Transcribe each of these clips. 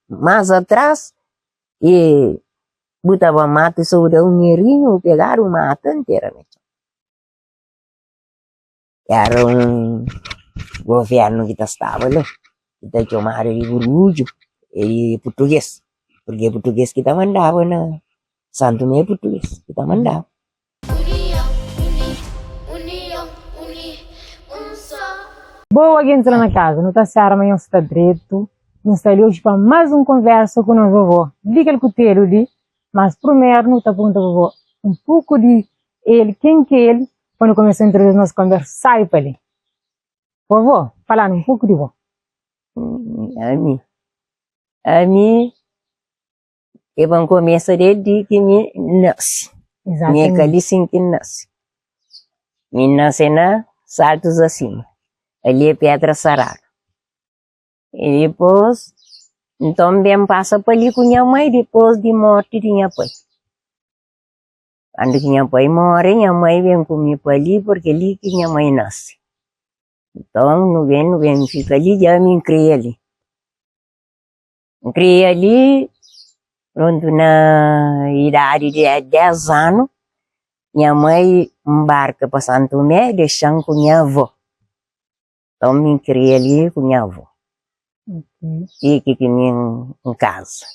Más atrás e bu ta ba mata so bu da un erinhu bu pegadu mata ntera na txon. Éra un govérnu ki ta staba la, ki ta txomadu di Burgudju, é di purtugês, purkê é purtugês ki ta mandaba na Santu Tomé, é purtugês ki ta mandaba. Boa gentis la na kaza, nu ta spera ma nhos sta dretu. Nu sta li oji pa más un konversa ku nos vovó di kel kutelu li. Mas prumeru nu ta pergunta vovó un poku di el, ken ki é el, pa nu kumesa introduzi nos konversa sabi pa li. Vovó, fala-nu un poku di bo. Ami, ami E pa N kumesa desdi ki mi nase. Mi é ka li sin ki N nase. Mi N nase na Saltus Asima, ali é Pedra Saradu. I dipôs, nton N ben pasa pa li ku nha mai dipôs di morti di nha pai. Kandu ki nha pai móre, nha mai ben ku mi pa li purki li ki nha mai nase. Nton nu ben, nu ben fika li dja mi N kria li. N kria li, prontu, na idadi di 10 anu, nha mai nbarka pa Santo Tomé, dexa-m ku nha avó. Nton, mi N kria li ku nha avó, ti ki ki mi N kaza.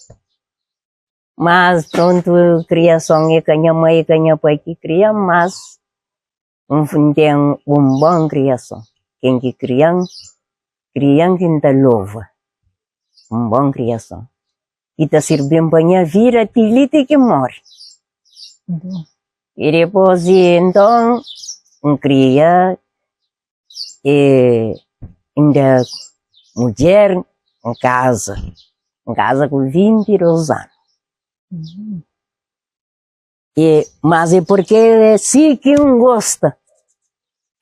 Mas, prontu, kriason é ka nha mai, é ka nha pai ki kria-m, mas N ten un bon kriason. Ken ki kria-m, kria-m ki N ta lova. Un bon kriason ki ta sirbi-m pa nha vida ti li ti ki N móre. I dipôs di nton, N kria e inda mudjer N kaza. N kaza ku 22 anu. E, mas é porque é si ki N gosta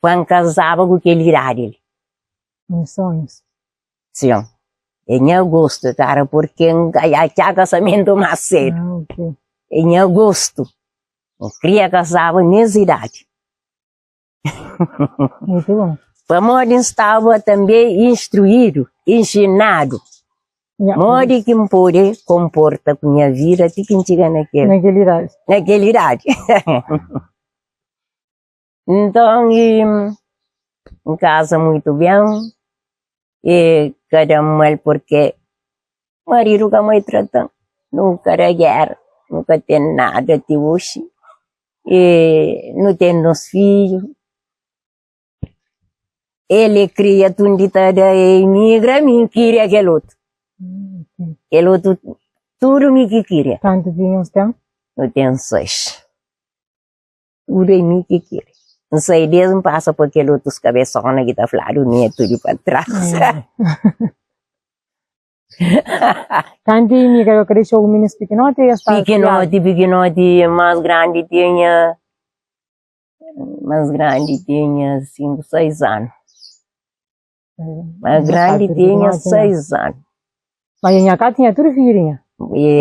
pa N kazaba ku kel idadi li. Nha sonhus. Sim, é nha gostu, kara, porque N ka atxa kasamentu más sedu. Ah, ok. É nha gostu. N kria kazaba nes idadi. Mutu bon. Pamodi N staba tanbe instruídu, inxinadu, modi ki N pode konporta ku nha vida ti ki N txiga na kel. Na kel idadi. Na kel idadi. Nton, N kaza mutu ben, e ka da-m mal purke maridu ka maltrata-m, nu ka da géra, nu ka ten nada ti oxi. E nu ten nos fidju, el e kria tundi ta da e imigra, mi N kiria kel otu, kel otu tudu mi ki kiria. Kantu fidju nhos ten? Nu ten 6, tudu e mi ki kiria. N sai des N pasa pa kel otus kabesona ki ta fladu netu di pa tras. Kantu imigra yo ka dexou minis pikinoti es ta Pikinoti, pikinoti, más grandi tinha, más grandi tinha 5, 6 anu. Más grandi tinha 6 anu. Mas nha ka tinha tudu fidju E,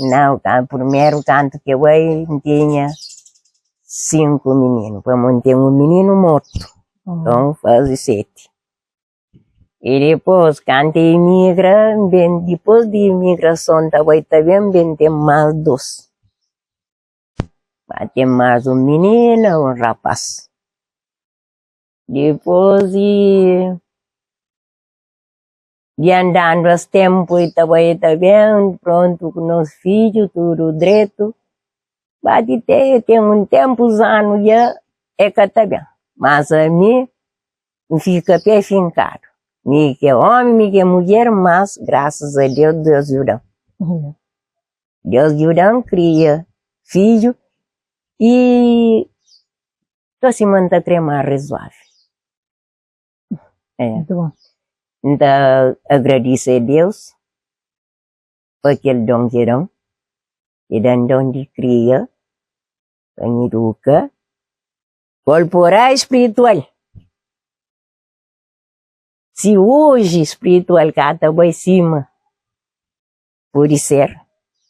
não, primeru kantu ki eu bai, N tinha 5 mininu, pamodi N ten un mininu mortu, nton faze 7. I dipôs, kantu e imigra, N ben, dipôs di imigrason ta bai ta ben, N ben ten más dôs. Ba ten más un minina, un rapás. Dipôs di di andandu es ténpu i ta bai ta ben, prontu ku nos fidju tudu dretu, ba ti te ten un ténpus anu dja e ka ta ben. Mas ami N fika pé finkadu, mi ki é ómi, mi ki é mudjer, mas grasas a Deus, Deus djuda-m. Deus djuda-m kria fidju i ka sima N ta krê más rezoavi. N ta agradise a Deus pa kel don ki e da-m, e da-m don di kria, pa N iduka. Korporal spritual. Si oji spritual ka ta bai sima pode ser.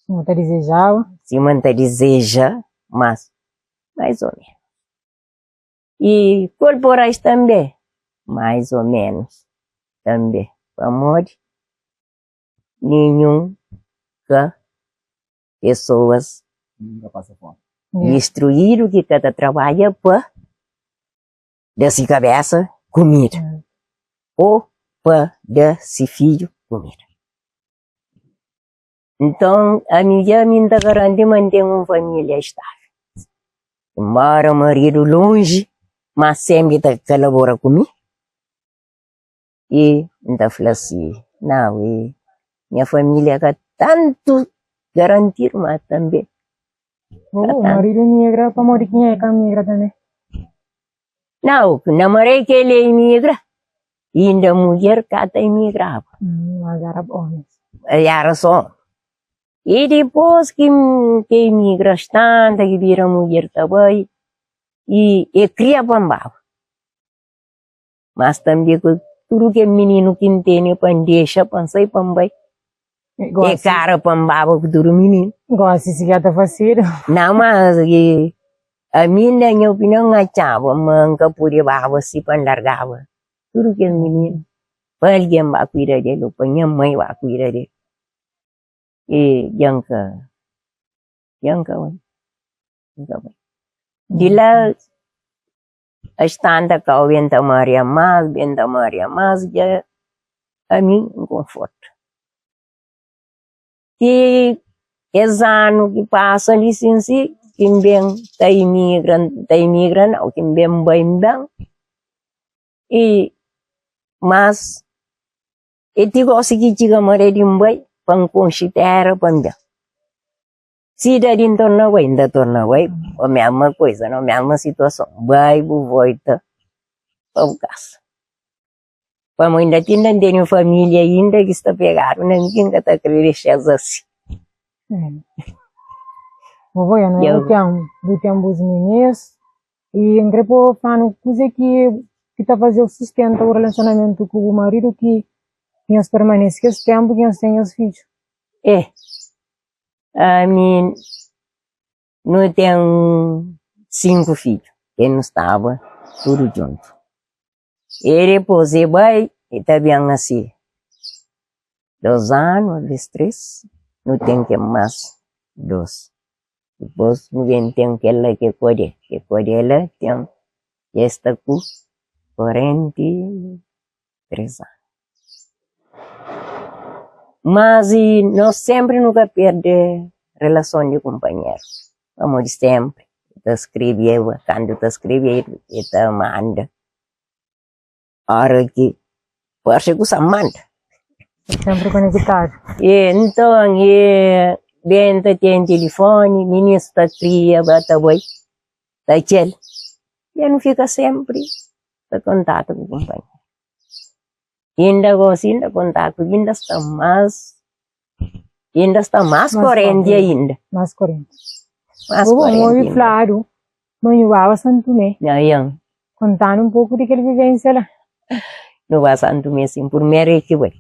Sima ta dizejaba. Sima N ta dizeja, mas mais o menos. I korporais tanbe, mais o menos tanbe. Pamodi ninhun. ka pesoas instruídu ki ka ta trabadja pa da si kabesa kumida ô pa da si fidju kumida. Nton, ami dja mi N ta garanti ma N ten un família estável. Enbóra maridu lonji, má sénpri ta kolabora ku mi. I N ta fla si, nau, i nha família ka tantu garantidu, má tanbe Bo ka tantu. Maridu migra, pamodi ki nha ka migra tanbe? Nau, na maré ki el emigra, inda mudjer ka ta emigraba. Mas éra ómis. Éra só ómi. I dipôs ki ki emigra stanta, ki bira mudjer ta bai, i e kria pa N baba. Mas tanbe ku tudu kel mininu ki N tene pa N dexa pa N sai pa N bai, e kara pa N baba ku tudu mininu. Gosi si ka ta fasidu. Nau, mas ami na nha opinion N atxaba ma N ka pode baba si pa N largaba tudu kes mininu pa algen ba kuida del o pa nha mai ba kuida del. E dja N ka, dja N ka bai, N ka bai. Di la. Es tanta kau ben ta maria mas, ben ta maria mas, dja ami N konforta. Ti es anu ki pasa li sin si, ki N ben ta imigra, ta imigra nau, ki N ben bai N ben, i mas e ti gosi ki txiga maré di N bai pa N konxe tera pa N ben. Sidadi N torna bai, N ta torna bai pa mesma koiza, na mesma situason, bai bu volta pa bu kasa. Pamodi inda ti inda N tene un familia inda ki sta pegadu na mi ki N ka ta kre dexa-s asi. Vovó, eu não bu ten, bu ten bus minis i N kre pa bu fla-nu kuzê ki ki ta faze-u sustenta bu relasionamentu ku bu maridu ki nhos permanese kes tenpu ki nhos ten nhos fidju. É, Ami nu ten 5 fidju e nu staba tudu djuntu. E dipôs e bai e ta ben asi 2 anu alvês 3 nu ten ke más 2. Dipôs nu ben ten kel-la ke kodê, ke kodê la ten dja e sta ku 43 anu. Mas i nos senpri nu ka perde relason di kunpanheru, pamodi senpri ta skrebeba, kantu ta skrebe e ta manda, ora ki parse ku sa manda. Senpri konekitadu. E nton e ben ta ten tilifoni, minis ta kria ba ta bai ta txel, e nu fika senpri ta kontatu ku kunpanheru. Inda gosi, inda kontatu, inda sta más, inda sta más korenti ainda. Más korenti. Más korenti. Bo obi fladu ma nhu baba Santu Tumé. Nha ian. Kontanu un poku di kel vivensia la. Nu ba Santu Tumé sin, purmeru é ki bai,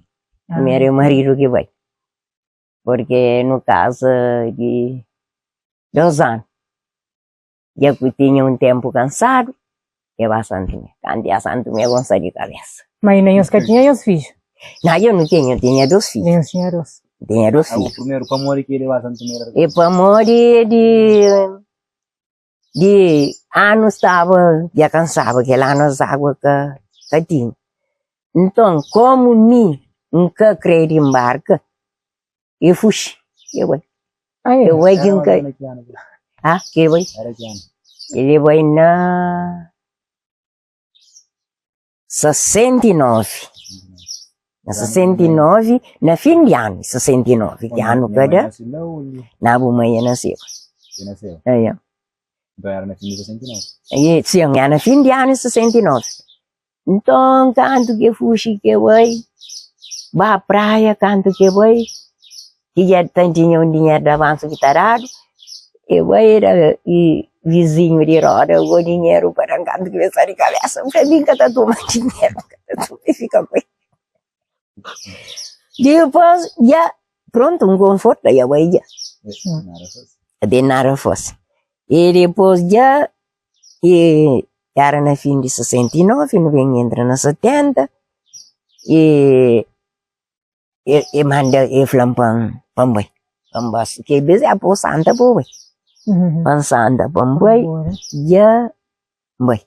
purmeru é maridu ki bai, purke nu kaza di dos anu. Dja ku tinha un tenpu kansadu, e ba Santu Tumé. Kantu ya Santu Tumé gonsa di kabesa. Ma inda nhos ka tinha nhos fidju? Na, yo nu tinha, yo tinha dos fidju. Nhos tinha dos. Tinha dos fidju. Primeru, pamodi ki el ba Santu Tumé? E pamodi di di anu staba dja kansaba, kel anu azagua ka ka tinha. Nton, komu mi N ka kre di nbarka, E fuxi, e bai. E bai ki N ka. Ah, ki e bai? Ele bai na 69. Na 69, na fin di anu, 69, ki anu ka da. Na bu mai e naseba. Aia. E, sin, é na fin di anu 69. Nton, kantu ki e fuxi ki e bai, ba praia, kantu ki e bai, ki dja ta tinha un dinheru di avansu ki ta dadu, e bai e da i vizinhu di roda bo dinheru pa da-m kantu ki ben sai di kabesa, N fla mi N ka ta toma dinheru, N ka ta toma, e fika ku el. Dipôs dja prontu N konforta dja bai dja, de nada fosi. E dipôs dja E era na fin di 69, nu ben entra na 70, e e manda e fla-m pa N pa N bai. Pa N ba, ke bes é pa santa pa bai. Pa N santa pa N bai, dja N bai.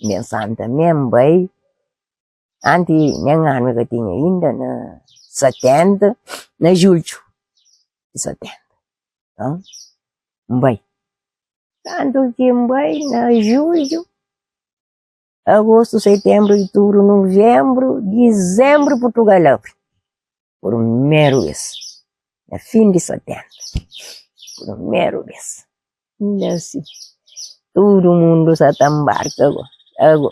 N ben santa me N bai, anti nen anu ka tinha inda na setenta, na julhu di setenta. Nton, N bai. Kantu ki N bai na julhu. Agostu, setenbru, outubru, nuvenbru, dizenbru Purtugal abri purmeru bes na fin di setenta purmeru bes inda si tudu mundu sa ta nbarka go ago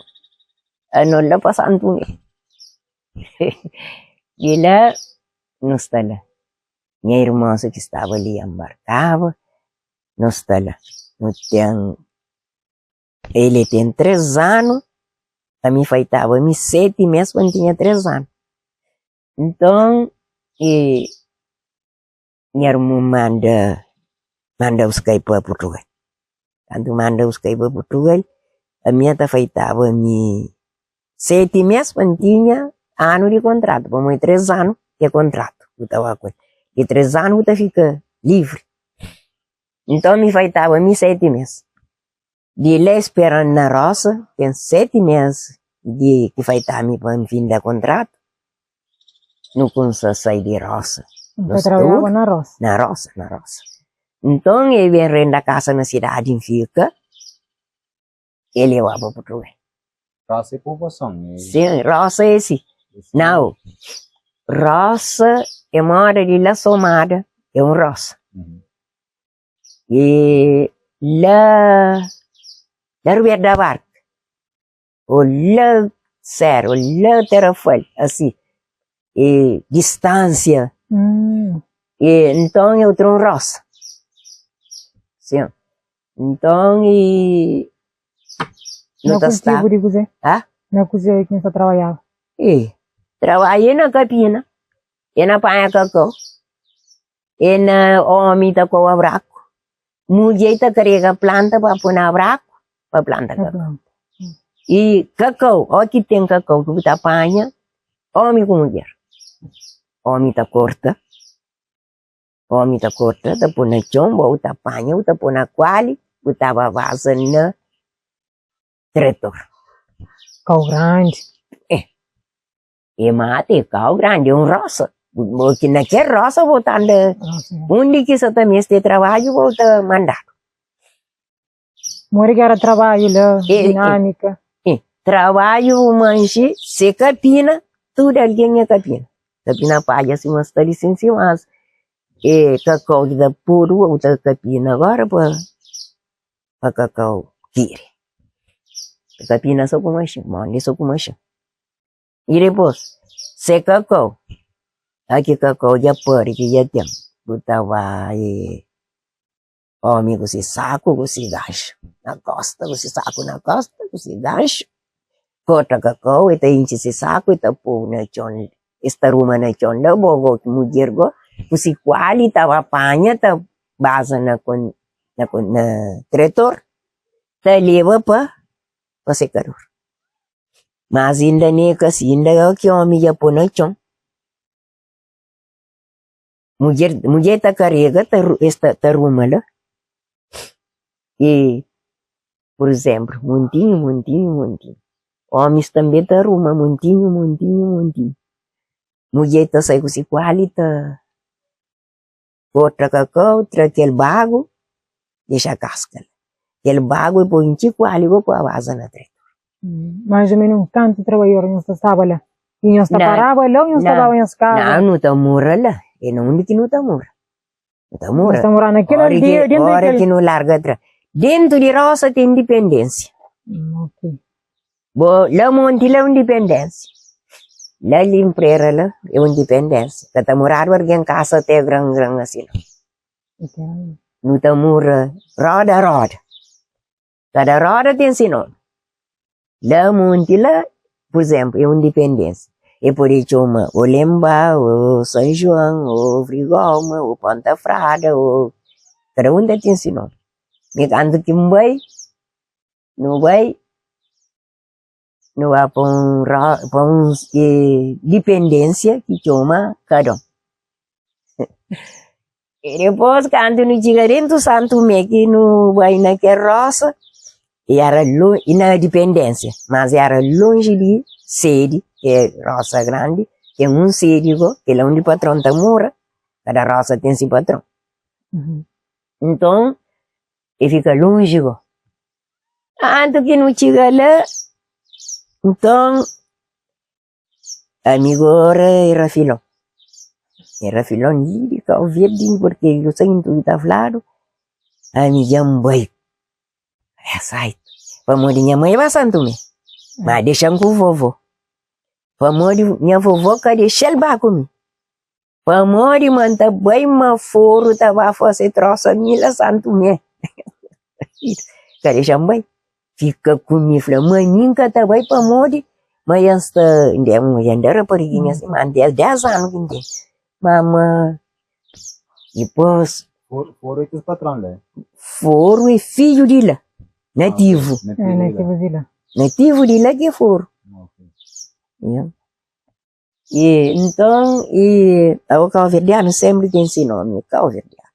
ano la pa Santu Tumé di la nu sta la nha irmons ki staba li ya nbarkaba nu sta la nu ten. El e ten 3 anu, ami faitaba mi 7 mes pa N tinha 3 anu. Nton, e nha armun manda manda buska-i pa Purtugal. Kantu manda buska-i pa Purtugal, ami ta faitaba mi 7 mes pa N tinha anu di kontratu, pamodi 3 anu ke kontratu bu ta ba ku el. Di 3 anu bu ta fika livri. Nton mi faitaba mi 7 mes. Di la es spera-m na rosa, ten 7 mes di ki faita-mi pa N finda kontratu, nu kumsa sai di rosa. N ta trabadjaba na rosa. Na rosa, na rosa. Nton e ben renda kasa na sidadi N fika, e leba pa Purtugal. Rosa é povoason? É... Sin, rosa é si. Nau, rosa é moda di la Somada, é un rosa. E la la Rubera da Barca, ô la Serra, ô la Tarrafal, asi, e distânsia. E nton é utru un rosa. Sin, nton e nu Na ta sta. kultivu di kuzê? Ha? Na kuzê ki nu ta trabadjaba? E trabadja na kapina, e na panha kakau. E na omi ta koba braku, mudjer ta karega planta pa pui na braku pa planta kakau. I kakau, o ki ten kakau ki bu ta panha, omi ku mudjer. Omi ta korta, omi ta korta ta pui na txon, bo bu ta panha bu ta pui na kuali, bu ta ba baza na trator. Kau grandi. E. E mata e kau grandi, é un rosa. Bo ki na kel rosa bo ta anda undi ki sa ta meste trabadju bo ta mandadu. Modi ki era trabadju la, dinamika? E, trabadju bu manxi, se kapina, tudu algen é kapina. Kapina padja sima sta li sin si mas e kakau ki ta podu bo ta kapina gora pa pa kakau kiri. Kapina so ku maxin, mondi so ku maxin. I dipôs, se kakau, aki kakau dja pari ki dja ten, bu ta bai omi ku si saku ku si ganxu na kosta, ku si saku na kosta, ku si ganxu, korta kakau, e ta intxi si saku, e ta poi na txon, es ta ruma na txon la, bo go ki mudjer go, ku si kuali ta ba panha, ta baza na na trator, ta leba pa pa sekador. Mas inda ne ka si, inda é ki omi dja pô na txon. Mudjer, mudjer ta karega, ta, es ta, ta ruma la. E, pur izénplu, montinhu, montinhu, montinhu. Omis tanbe ta ruma montinhu, montinhu, montinhu. Mudjer ta sai ku si kuali ta korta kakau, tra kel bagu, dexa kaska la. Kel bagu e poi intxi kuali go pa baza na trator. Mais ou menos kantu trabadjador nhos ta staba la? I nhos ta paraba la ou nhos ta baba nhos kaza? Nau, nu ta mora la. E na undi ki nu ta mora. Nu ta mora. Nhos ta mora na kel aldeia, dentu di Ora kel. ki nu larga tra. Dentu di rosa ten dipendensia. Ok. Bo la monti la un dipendensia. La limprera la é un dipendensia. Ka ta moradu algen kasa te gran gran asi la. Nu ta mora roda roda. Kada roda ten si nomi. La monti la, pur izenplu, é un dipendensia. E pode txoma o Lenba, o San Juan, o Vrigoma, o Ponta Frada, o kada un ta ten si nomi. Mi kantu ki N bai, Nu bai, nu ba pa un pa un dipendénsia ki txoma Kadon. E dipôs kantu nu txiga dentu Santu Mé ki nu bai na kel rosa, e era lonji, na Dipendénsia, mas era lonji di sedi, ki é Rosa Grandi, ten un sedi gó, ki é la undi patron ta mora, kada rosa ten si patron. Nton, e fika lonji gó. Kantu ki nu txiga la, nton. Ami gora é rafilon, é rafilon li di Kau Verdi purki ku santu ki ta fladu ami dja N bai pamodi nha mai ba Santo Tomé ma dexa-m ku vovó pamodi nha vovó ka dexa-l ba ku mi. Pamodi ma N ta bai ma foru ta ba fase trosa mi la Santu Mé. Ka dexa-m bai. Fika ku mi fla ma mi N ka ta bai pamodi ma ya N sta ya N da rapariginha si ma N ten 10 anu ki N ten. Ma ma dipôs. Foru é kes patron la? Foru é fidju di la, nativu. Nativu di la. Nativu di la ki é foru. E nton e ago kauverdianu senpri ten si nomi, kauverdianu.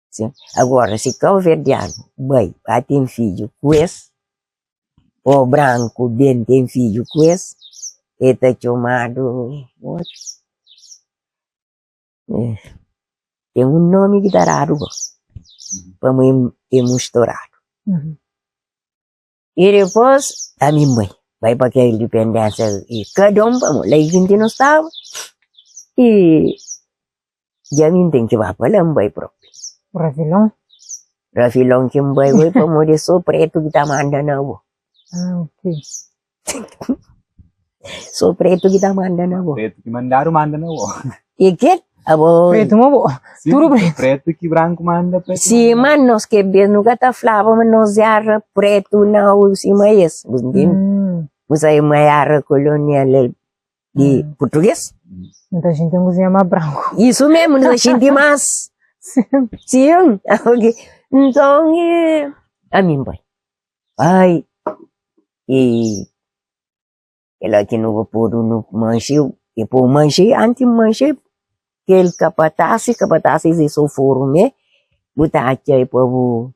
Sin, agora si kauverdianu bai ba ten fidju ku es, o branku ben ten fidju ku es, e ta txomadu ten un nomi ki ta dadu go, pamodi e musturadu. I dipôs, ami N bai, bai pa kel dipendénsia i kada un pa la i kinti nu staba, i dja mi N ten ki ba pa la, N bai propi. Rafilon? Rafilon ki N bai bai pamodi é so pretu ki ta manda na bo. Ah, ok. So pretu ki ta manda na bo. Pretu ki mandadu manda na bo. I kel abo. Pretu ma bo. Si, Tudu pretu. Pretu ki branku manda, pretu Si manda. ma nos ke bes nu ka ta flaba ma nos era pretu nau sima es, bu ntende? Bu sabe ma era kolonial di purtuges. Nu ta xinti un kuzinha más branku. Isu mesmu, nu ta xinti más. Sim. Sim. Ok. Nton, ami N bai. Bai i kel-la ki nu podu nu manxe, e pô manxe, anti manxe kel kapatasi, kapatasi é so foru mê, bu ta atxa e pa bu,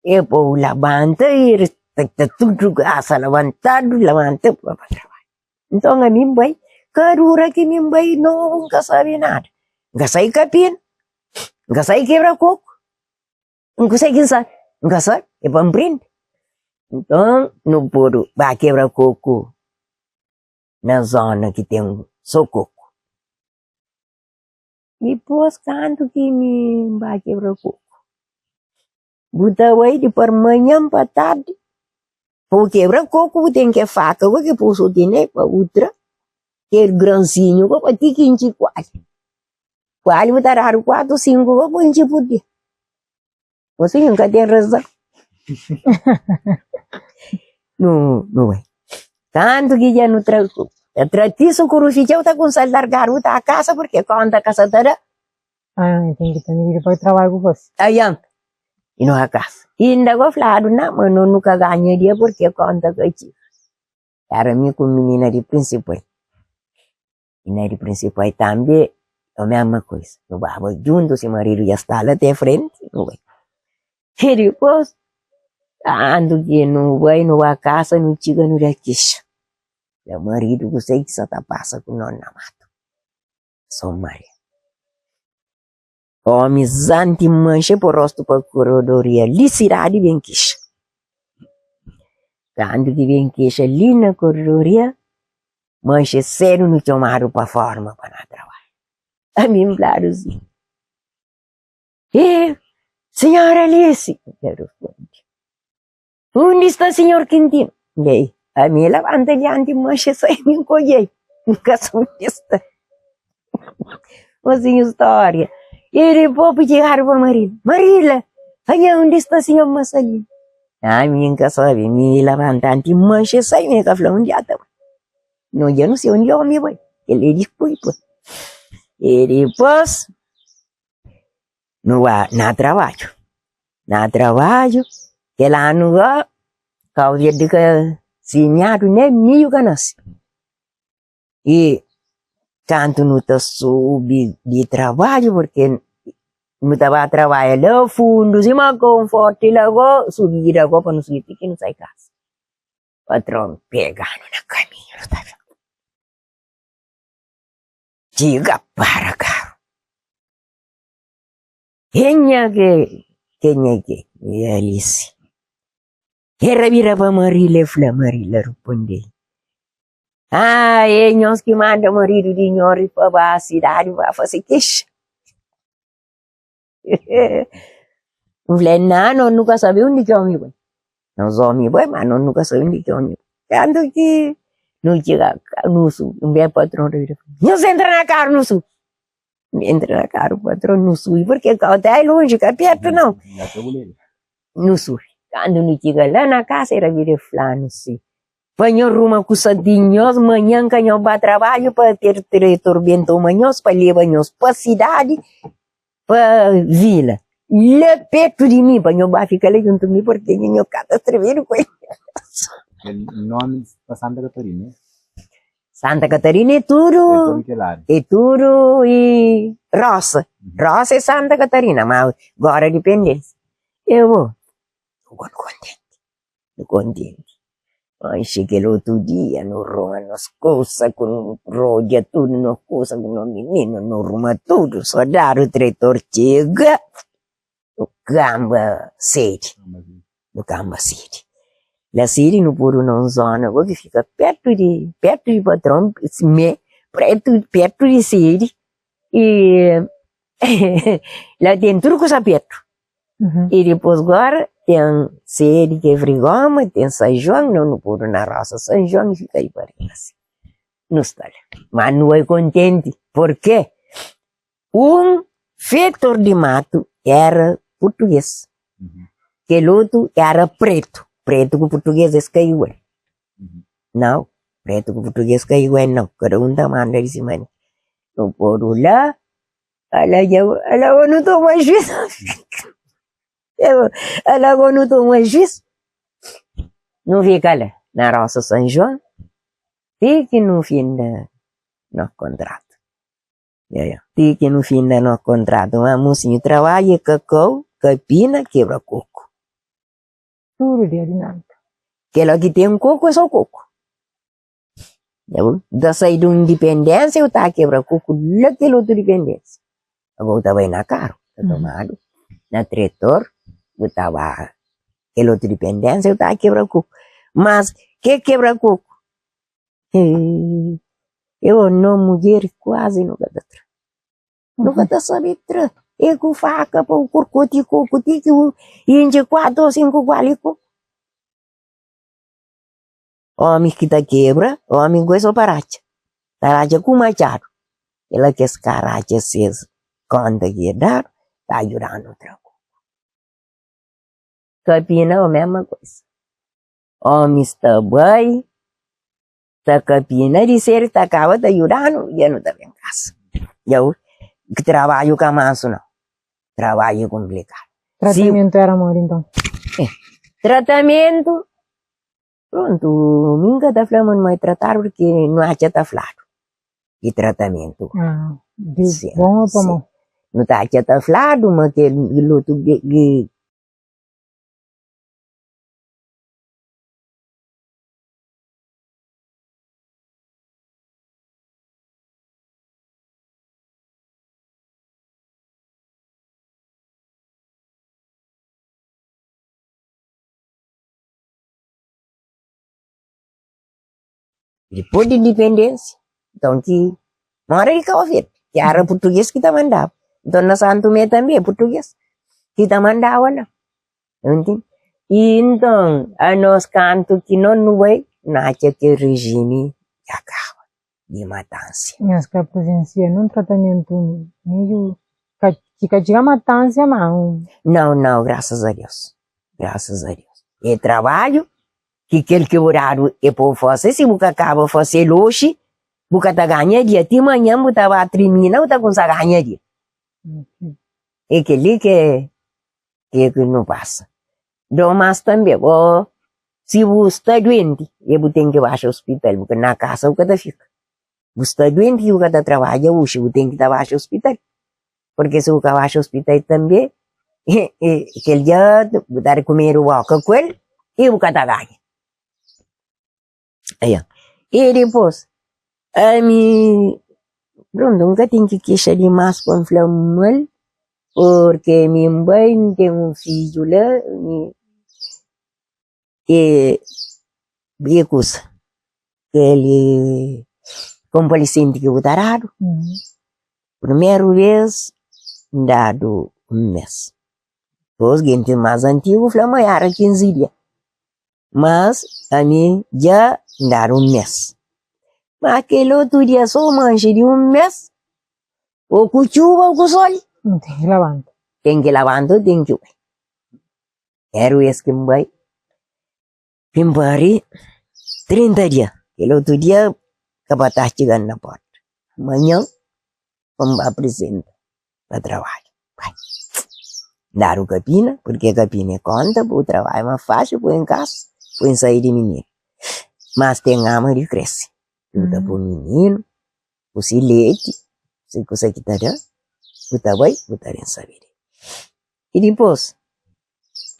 e pa bu labanta e ta tudu grasa labantadu, labanta pa ba trabadja. Nton ami N bai, ka dura ki mi N bai nobu N ka sabe nada, N ka sai kapina, N ka sai kebra koku. N kuse ki N sabe? N ka sabe, é pa N prende. Nton, nu podu ba kebra koku na zona ki ten so koku. Dipôs, kantu ki mi N ba kebra koku, bu ta bai di parmanhan pa tardi, pa bu kebra koku bu ten ke faka ku ke pusu tene pa bu tra kel gransinhu ku pa ti ki intxi kuali. Kuali bu ta dadu 4, 5 pa bu intxi pur dia. Gosi N ka ten razon. Nu nu bai. Kantu ki dja nu tra tra ti sukuru fitxa bu ta kumsa largadu bu ta kasa purke konta ka sa ta da. Ah, ten ki ten vida pa trabadju ku fasi. Aian, i nu ka kasa. Inda go fladu na ma no nu ka ganha dia purke konta ka txiga. Era mi ku minina di prinsipal. I na di prinsipai tambi é mesma kuza, nu baba djuntu, si maridu dja sta la te frenti, nu bai. I dipôs, kantu ki nu bai, nu ba kasa, nu txiga nu da kexa, fla maridu kuzê ki sa ta pasa ku nos na matu, so Maria. Omi zanti manxe po rostu pa korodoria li sidadi ben kexa. Kantu ki ben kexa li na korodoria, manxe sedu nu txomadu pa forma pa na trabadja. Ami N fladu si, E, sinhora Alice! El responde, Undi sta sinhor Quintino? Ei, ami labanta dianti manxe sai mi N kodjei, N ka sabe undi sta. Mosinhu stória. I dipôs bu txigadu pa Marília, Marília, anha undi sta sinhor Masalinu? Ami N ka sabe, mi labanta anti manxe sai mi ka fla undi ata bai. No dja nu sai undi omi bai, el é di pui pui. I dipôs nu ba na trabadju, na trabadju kel anu la Kau Verdi ka simiadu nen miu ka nase. I. Kantu nu ta subi di trabadju purki nu ta ba trabadja la fundu sima konforti la go subida go pa nu subi ti ki nu sai kasa. Patron pega-nu na kaminhu nu ta fla, Txiga para karu. Kenha ke kenha ke e Alisi. E rabida pa Marila e fla, Marila ruponde-l, Ah, é nhos ki manda maridu di nho ri pa ba sidadi ba fase kexa. N fla, Ná, nos nu ka sabe undi ki omi bai. Nos omi bai, ma nos nu ka sabe undi ki omi bai. Kantu ki nu txiga, nu subi, N ben patron rabida fla, Nhos entra na karu nu subi. N entra na karu patron nu subi, purke kau ta é lonji, ka pertu nau. Nu subi. Kantu nu txiga la na kasa, el rabida el fla-nu si, Pa nho ruma kusa di nhos, manhan ka nho ba trabadju pa ter tretor ben toma nhos pa leba nhos pa sidadi, pa vila. La pertu di mi, pa nho ba fika la djuntu mi, purke nho ka ta atrevidu ku el. Kel nomi pa Santa Catarina é? Santa Catarina é tudu, É tudu kel área. é tudu e rosa. Rosa é Santa Catarina, ma gora dipendênsia. Eu bo, nu kontenti, nu kontenti. Manxe kel otu dia nu ruma nos kusa ku nu rodja tudu nos kusa ku nos mininu, nu ruma tudu, sodadu tretor txiga, nu kamba sedi, nu kamba sedi. La sedi nu podu na un zona bo ki fika pertu di, pertu di patron, me pretu, pertu di sedi i la ten tudu kusa pertu. I dipôs gora ten sedi ki é Vrigoma, ten San Juan, no nu podu na rosa San Juan i fika di pa riba si. Nu sta la. Ma nu bai kontenti purke un fetor di matu éra purtugês, kel otu éra pretu. Pretu ku purtugês es ka igual. Nau, pretu ku purtugês ka igual nau, kada un ta manda di si manera. Nu podu la, ala dja, ala bo nu toma juiz, ala bo nu toma juiz. Nu fika la na Rosa San Juan ti ki nu finda nos kontratu. Ti ki nu finda nos kontratu, ma mosinhu trabadja kakau, kapina, kebra koku. Tudu dia di nada. Kel ki ten koku é so koku. Ta sai di un dipendénsia u ta kebra koku la kel otu dipendénsia. Abo bu ta bai na karu, ta tomadu na tretor, bu ta ba kel otu dipendénsia u ta kebra koku. Mas ke kebra koku? Eu no mudjer kuazi nu ka ta tra. Nu ka ta sabe tra. E ku faka pa bu kurkoti koku ti ki bu intxi kuatu o sinku kuali koku. Omi ki ta kebra, omi ku es so pa ratxa. Ta ratxa ku matxadu. Kila kes ka ratxa ses konta ki e dadu ta djuda-nu tra koku. Kapina o mesma kuza. Omis ta bai ta kapina di ser ta kaba ta djuda-nu dja nu ta ben kasa. Dja trabadju ka mansu nau, trabadju é konplikadu. Tratamentu éra modi nton? Tratamentu, prontu, mi N ka ta fla ma nu bai tratadu purki nu atxa ta fladu di tratamentu. Di bon ô pa mau? Nu ta atxa ta fladu ma kel otu. Dipôs di indipendênsia, nton ki mora di Kau Verdi, ki éra purtugês ki ta mandaba. Nton na Santu Tomé tanbê é purtugês ki ta mandaba la. Ntende? I nton, anos kantu ki nos nu bai, nu atxa ki rejimi dja kaba di matansia. Nhos ka prizensia nun tratamentu medio ki ka txiga matansia ma un. Nau, nau, grasas a Deus, grasas a Deus. É trabadju ki kel ki bu dadu é pa bu fase, si bu ka kaba fasel oxi, bu ka ta ganha dia, ti manhan bu ta ba trimina bu ta kumsa ganha dia. É kel-li ke ke ki nu pasa. Dor mas tanbe, bo si bu sta duenti e bu ten ki baxa ospital, bu ka na kasa bu ka ta fika. Bu sta duenti i bu ka ta trabadja oxi, bu ten ki ta baxa ospital. Purke si bu ka baxa ospital tanbe, kel dia bu ta kumedu boka ku el i bu ka ta ganha. Aia. I dipôs, ami, prontu, N ka ten ki kexa dimás pa N fla mal, purke mi N bai, N ten un fidju la, mi e kusa, kel konvalesenti ki bu ta dadu, primeru bes N dadu un mes, dipôs jintis más antigu fla ma éra 15 dia, mas ami dja N dadu un mes, ma kel otu dia so manxe di un mes, ô ku txuba ô ku sol, ten ki labanta ô ten ki bai. Éru es ki N bai, ki N pari 30 dia, kel otu dia kapatás txiga-m na pórta, manhan pa N ba aprizenta pa trabadju. Bai, N dadu kapina, purke kapina é konta pa bu trabadja más faxi, poi N kasa, poi N sai di mininu, mas ten ama di krese, bu ta poi mininu ku si leti, si kusa ki ta da, bu ta bai bu ta ben sabe di. I dipôs,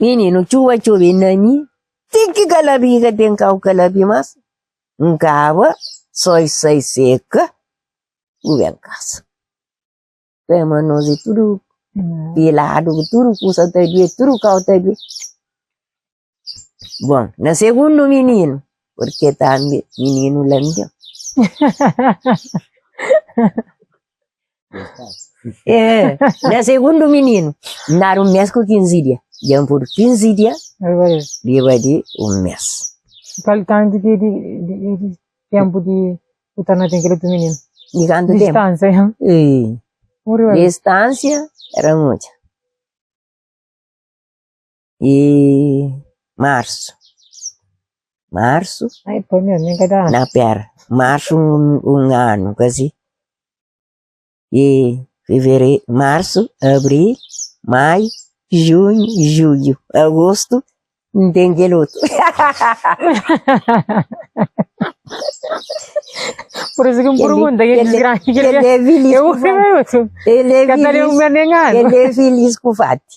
mininu txuba txobe na mi, ti ki kalabi ka ten kau kalabi mas, N kaba, soi sai seka, bu ben kasa. Tema nos é tudu piladu, tudu kusa ta due, tudu kau ta due. Bon, na segundu mininu, purke tambi mininu lambian. É, na segundu mininu, N dadu un mes ku 15 dia. Dja N pudu 15 dia riba di un mes. Kal kantu ki di, di, di tempu di bu torna ten kel otu mininu? Di kantu tempu? Distânsia, ya. Ui, Un riba di. distânsia era mudja. I marsu, marsu. Ai, pa mi, nem ka da. Na pera, marsu un anu kasi. I fevereru, marsu, abril, maiu, junhu, julhu, agostu, N ten kel otu. Por isso que N pergunta, kel desgrasa, kel Kel é filis Eu ku fati. El é Ka ta filis, un mês nem ano. el é filis ku fati.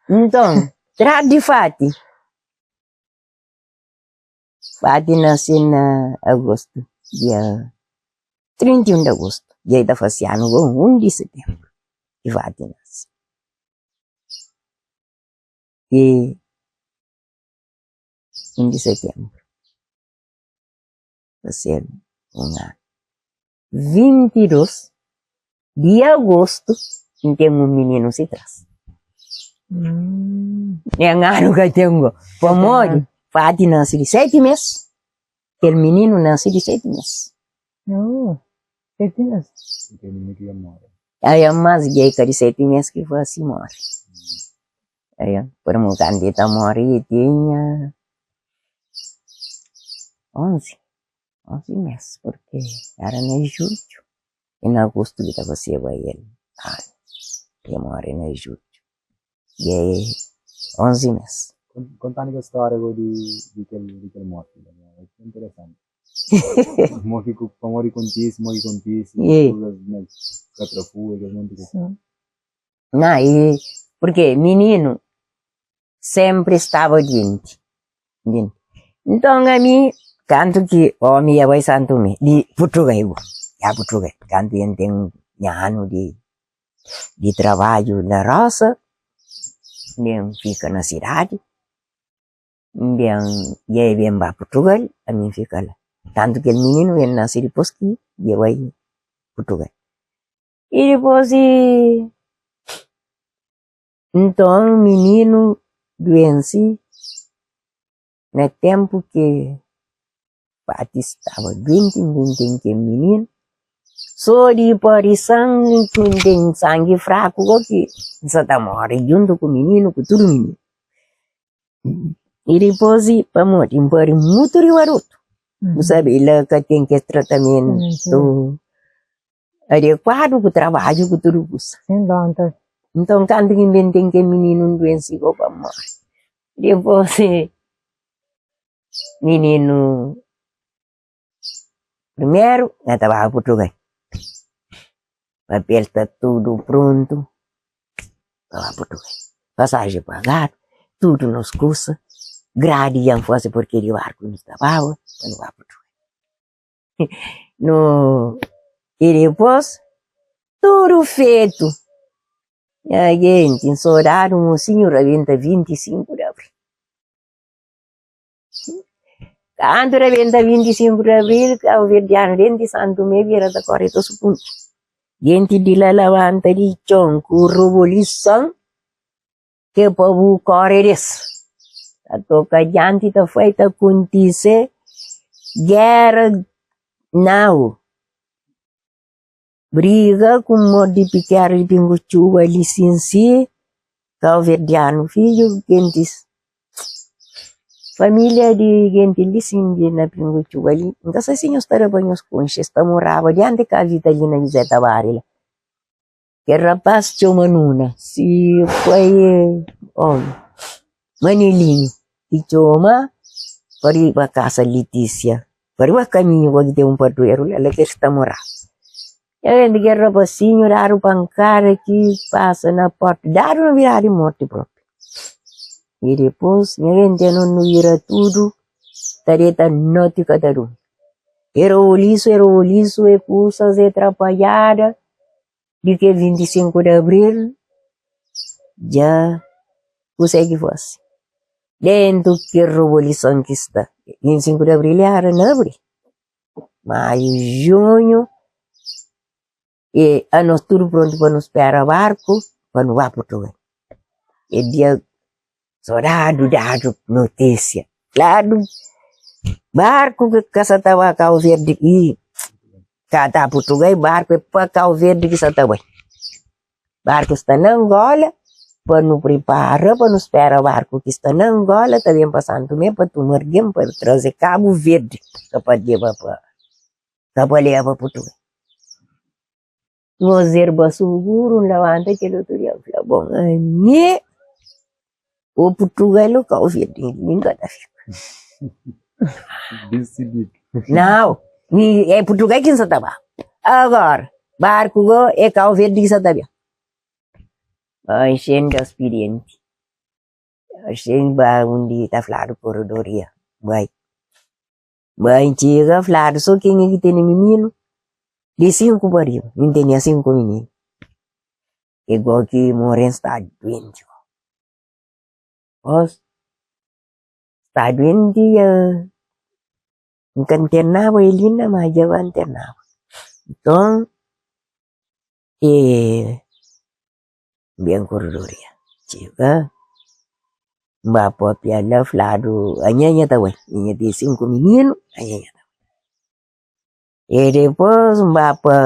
Nton, tras di fati, fati nase na agostu, dia 31 di agostu, dja el ta fase anu gó 1 di setenbru ki fati nase. I 1 di setenbru ta ser un anu. 22 di agostu N ten un mininu si tras. Nen anu ka ten go. Pamodi Fati nase di 7 mes, kel mininu nase di 7 mes. Aia mas dja e ka di 7 mes ki fasi more. Aia, purmu kantu e ta more e tinha 11. 11 mes purki era na julhu i na agostu ki ta faseba el anu el more na julhu i é 11 mes. Kontanu kel storia go di di kel di kel morti la é interesanti mo ki pamodi kontisi mo ki kontisi kuzas na katrafuga kes monti kuza. Na i purki mininu sempri staba duenti. Nton ami, kantu ki omi ia bai Santo Tomé, di Purtugal, ya Purtugal, kantu N ten nha anu di trabadju na rosa, N ben fika na sidadi, N ben, dja e ben ba Purtugal, ami N fika la. Kantu kel mininu el nase dipôs ki dja bai Purtugal. I dipôs i. Nton mininu duense na tenpu ki Pati staba duenti, N ben ten kel mininu, so di pari sangi ki N ten sangi fraku go ki N sa ta more djuntu ku mininu ku tudu mininu. I dipôs pamodi N pari mutu riba di otu, bu sabe la ka ten kes tratamentu. Adekuadu ku trabadju ku tudu kusa. Nton kantu ki N ben ten kel mininu N duense go pa N móre. Dipôs mininu Primeru, nha ta baba Purtugal. Papel sta tudu prontu pa ba Purtugal. Pasaji pagadu, tudu nos kusa, gradi dja N fase purki di barku nu sta baba pa nu ba Purtugal. Nu i dipôs tudu fetu. Nha genti, N sodadu mosinhu rabenta 25 di abril. Kantu rabenta 25 di abril, kauverdianu dentu di Santu Tumé bira ta kore ta sukundi. Genti di la labanta di txon ku rubolison ke pa bu kore des. Ta toka dianti ta fai ta kontise gera nau. Briga ku mor di pikeru di pingu txuba li sin si kauverdianu fidju gentis familia di genti li sin di na pingu txuba li N ka sai si nhos ta da pa nhos konxe es ta moraba dianti kaza di Italina Juzé Tabari la kel rapaz txoma Nuna si pai é omi Manelinhu ki txoma pa riba kasa Litisia Pa riba kaminhu pa ki ten un padueru la, la ki es ta mora. E rende kel rapasinhu dadu pankada ki pasa na porta, dadu na bira di morti propi. I dipus nha rende anos nu bira tudu ta deta noti ka ta durmi. E rolisu, e rolisu, e kusas, e trapalhada di kel 25 di abril dja kusé ki fase. Dentu kel revolison ki sta 25 di abril era na abril, maiu, junhu e anos tudu prontu pa nu spera barku pa nu ba Purtugal. E dia sodadu dadu notisia fladu barku ki ka sa ta ba Kau Verdi i ka ta Purtugal barku é pa Kau Verdi ki sa ta bai. Barku sta na Angola pa nu pripara pa nu spera barku ki sta na Angola ta ben pa Santo Tomé pa tuma algen pa traze Kabu Verdi ka pa leba pa ka pa leba Purtugal. Nos erba suguru N labanta kel otu dia N fla bon ami ô Purtugal ô Kau Verdi mi N ka ta fika. Disididu. Nau, mi é Purtugal ki N sa ta ba. Agora, barku go é Kau Verdi ki sa ta ben. Nxen da spidienti, nxen ba undi ta fladu koredoria, bai. Bai txiga fladu so kenha ki tene mininu di 5 pa riba, mi N tene 5 mininu. É go ki more N sta duenti go. Bos sta duenti ya N ka nternaba el inda ma dja ba nternaba. Nton e ben koredoria txiga N ba papia la fladu anha nha ta bai nha ten 5 mininu anha nha ta bai. E dipôs N ba pa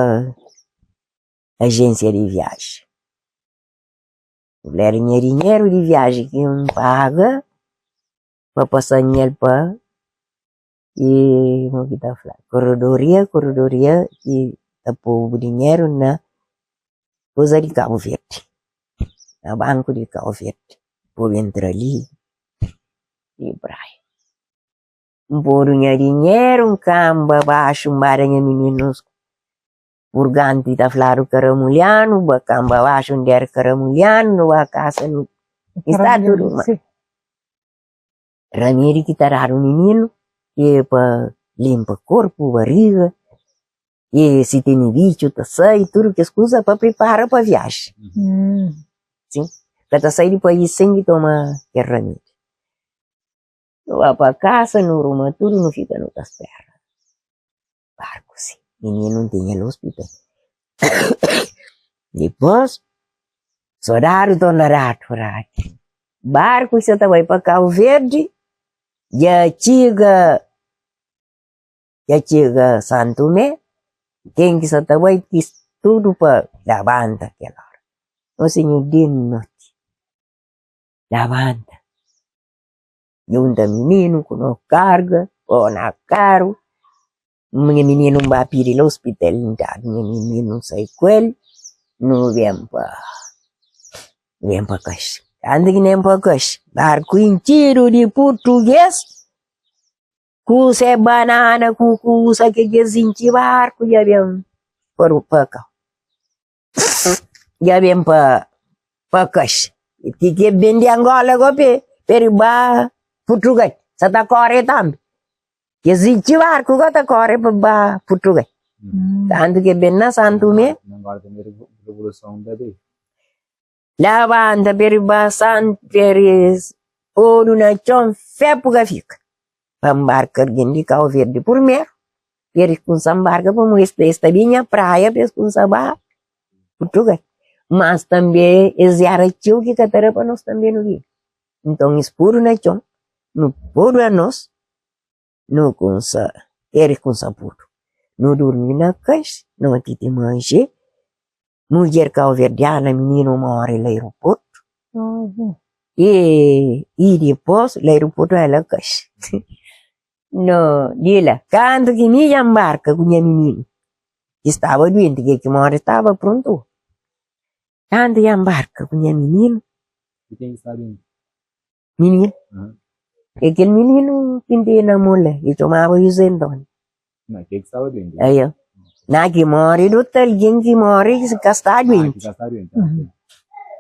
ajénsia di viaji. N leba nha dinheru di viaji ki N paga pa pasa-m el pa i mo ki ta fla koredoria koredoria ki ta pô-u bu dinheru na kuza di Kabu Verdi na banku di Kabu Verdi bu entra li di Praia N podu nha dinheru N kanba baxu N ba da nha mininus Purganti ta fladu karamulianu ba kanba baxu N der karamulianu nu ba kasa nu sta tudu ma Ramedi ki ta dadu mininu é pa linpa korpu, bariga, e si tene bitxu ta sai, tudu kes kuza pa pripara pa viaji. Sin, ka ta sai di país sen ki toma kel ramedi. Nu ba pa kasa, nu ruma tudu, nu fika nu ta spera barku si. Mininu N tinha na ospital. Dipôs, sodadu torna dadu radi. Barku sa ta bai pa Kabu Verdi, dja txiga, dja txiga San Tumé, ken ki sa ta bai kis tudu pa labanta kel óra. Nos sinhor di noti, labanta, junta mininu ku no karga, pô na karu. Nha mininu N ba pidi la ospital N dadu nha mininu N sai ku el nu ben pa nu ben pa kaxa kantu ki nu ben pa kaxa barku intxidu di purtuges. Ku se banana ku kusa ke dja intxi barku dja ben pa kau. Dja ben pa pa kaxa. Ti ki e ben di Angola go pe pa e riba Purtugal sa ta kore tambi. Kes intxi barku go ta kore pa ba Purtugal. Tantu ki e ben na Santo Tomé. Labanta pa riba Santo Teres Podu na txon fepu ka fika Pa nbarka algen di Kau Verdi purmeru Pa elis kunsa nbarka pamodi es es ta binha praia pa es kunsa ba Purtugal Mas tanbe es era txeu ki ka ta da pa nos tanbe nu binha Nton es podu na txon nu podu anos Nu kunsa elis kunsa pudu Nu durmi na kais noti ti manxe Mudjer kauverdiana mininu more la aeroportu e i dipos la aeroportu ela kaxi no di la kantu ki mi dja nbarka ku nha mininu ki staba duenti ke ki more staba prontu kantu dja nbarka ku nha mininu Mininu. É kel mininu ki N tene na mon la, el txomaba Juzé Antóniu. Na ke ki staba duenti? Aia. Na ki móre di otu algen ki móre ki ka sta duenti. Ah, ki ka sta duenti.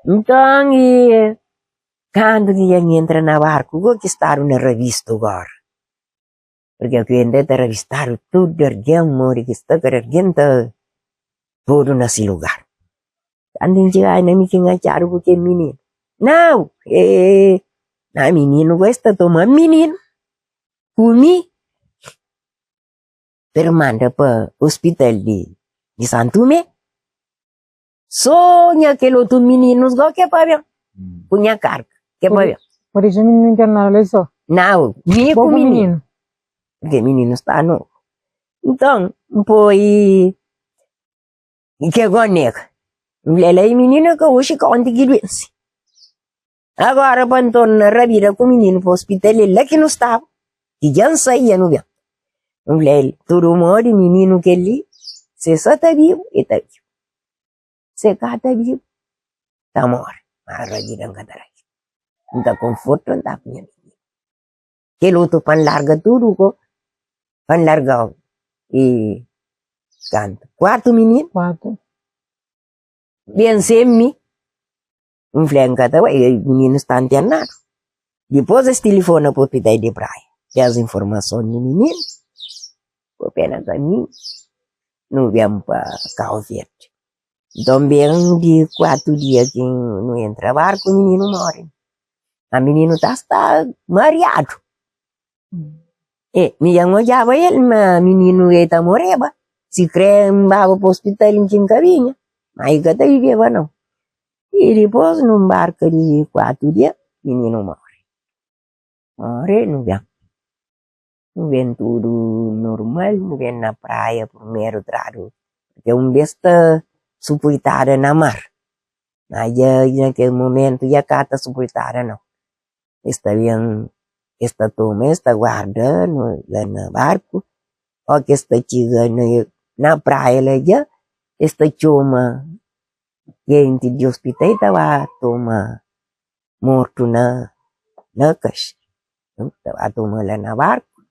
Nton, e kantu ki dja N entra na barku, go ki stadu na rabistu gora. Purke ku N ta rabistadu tudu algen modi ki sta, kada algen ta podu na si lugar. Kantu N txiga na mi ki N atxadu ku kel mininu, nau e na mininu ku es ta toma mininu ku mi pa el manda pa ospital di di Santu Tumé. So nha kel otu mininus go ke pa ben ku nha karga ke pa ben. Por isu mininu internadu la so? Nau, mi ku mininu. Purke mininu sta novu. Nton, N poi ke go nega. N fla el, mininu ka oxi ka onti ki duense. Agora pa N torna rabida ku mininu pa ospital é la ki nu staba, ki dja N sai dja nu ben. N fla el, tudu modi mininu kel-li, si e sa ta bibu, e ta bibu, si e ka ta bibu, ta móre. Má rabida N ka ta rabida. N ta konforta, N ta ku nha mininu. Kel otu pa N larga tudu ko, pa N larga-u e kantu? Kuartu mininu? Kuartu. Ben sen mi. N fla, N ka ta bai, mininu sta ntenadu. Dipôs es tilifona pa ospital di Praia, da-s informason di mininu, ku pena kaminhu, nu ben pa Kau Verdi. Nton ben di kuatu dia ki nu entra barku, mininu móre. Ma mininu ta sta mariadu. E, mi dja N odjaba el, ma mininu e ta moreba, sikrê N baba pa ospital N ki N ka binha, ma i ka ta viveba nau. I dipôs nu nbarka di kuatu dia, mininu móre. Móre, nu ben. Nu ben tudu normal, nu ben na praia primeru tradu, purke un bes ta supuitada na mar, ma dja na kel momentu dja ka ta supuitada nau. Es ta ben, es ta toma, es ta guarda la na barku, óki es ta txiga na praia la dja, es ta txoma jenti di ospital ta ba toma mortu na na kaxa, ta ba toma la na barku,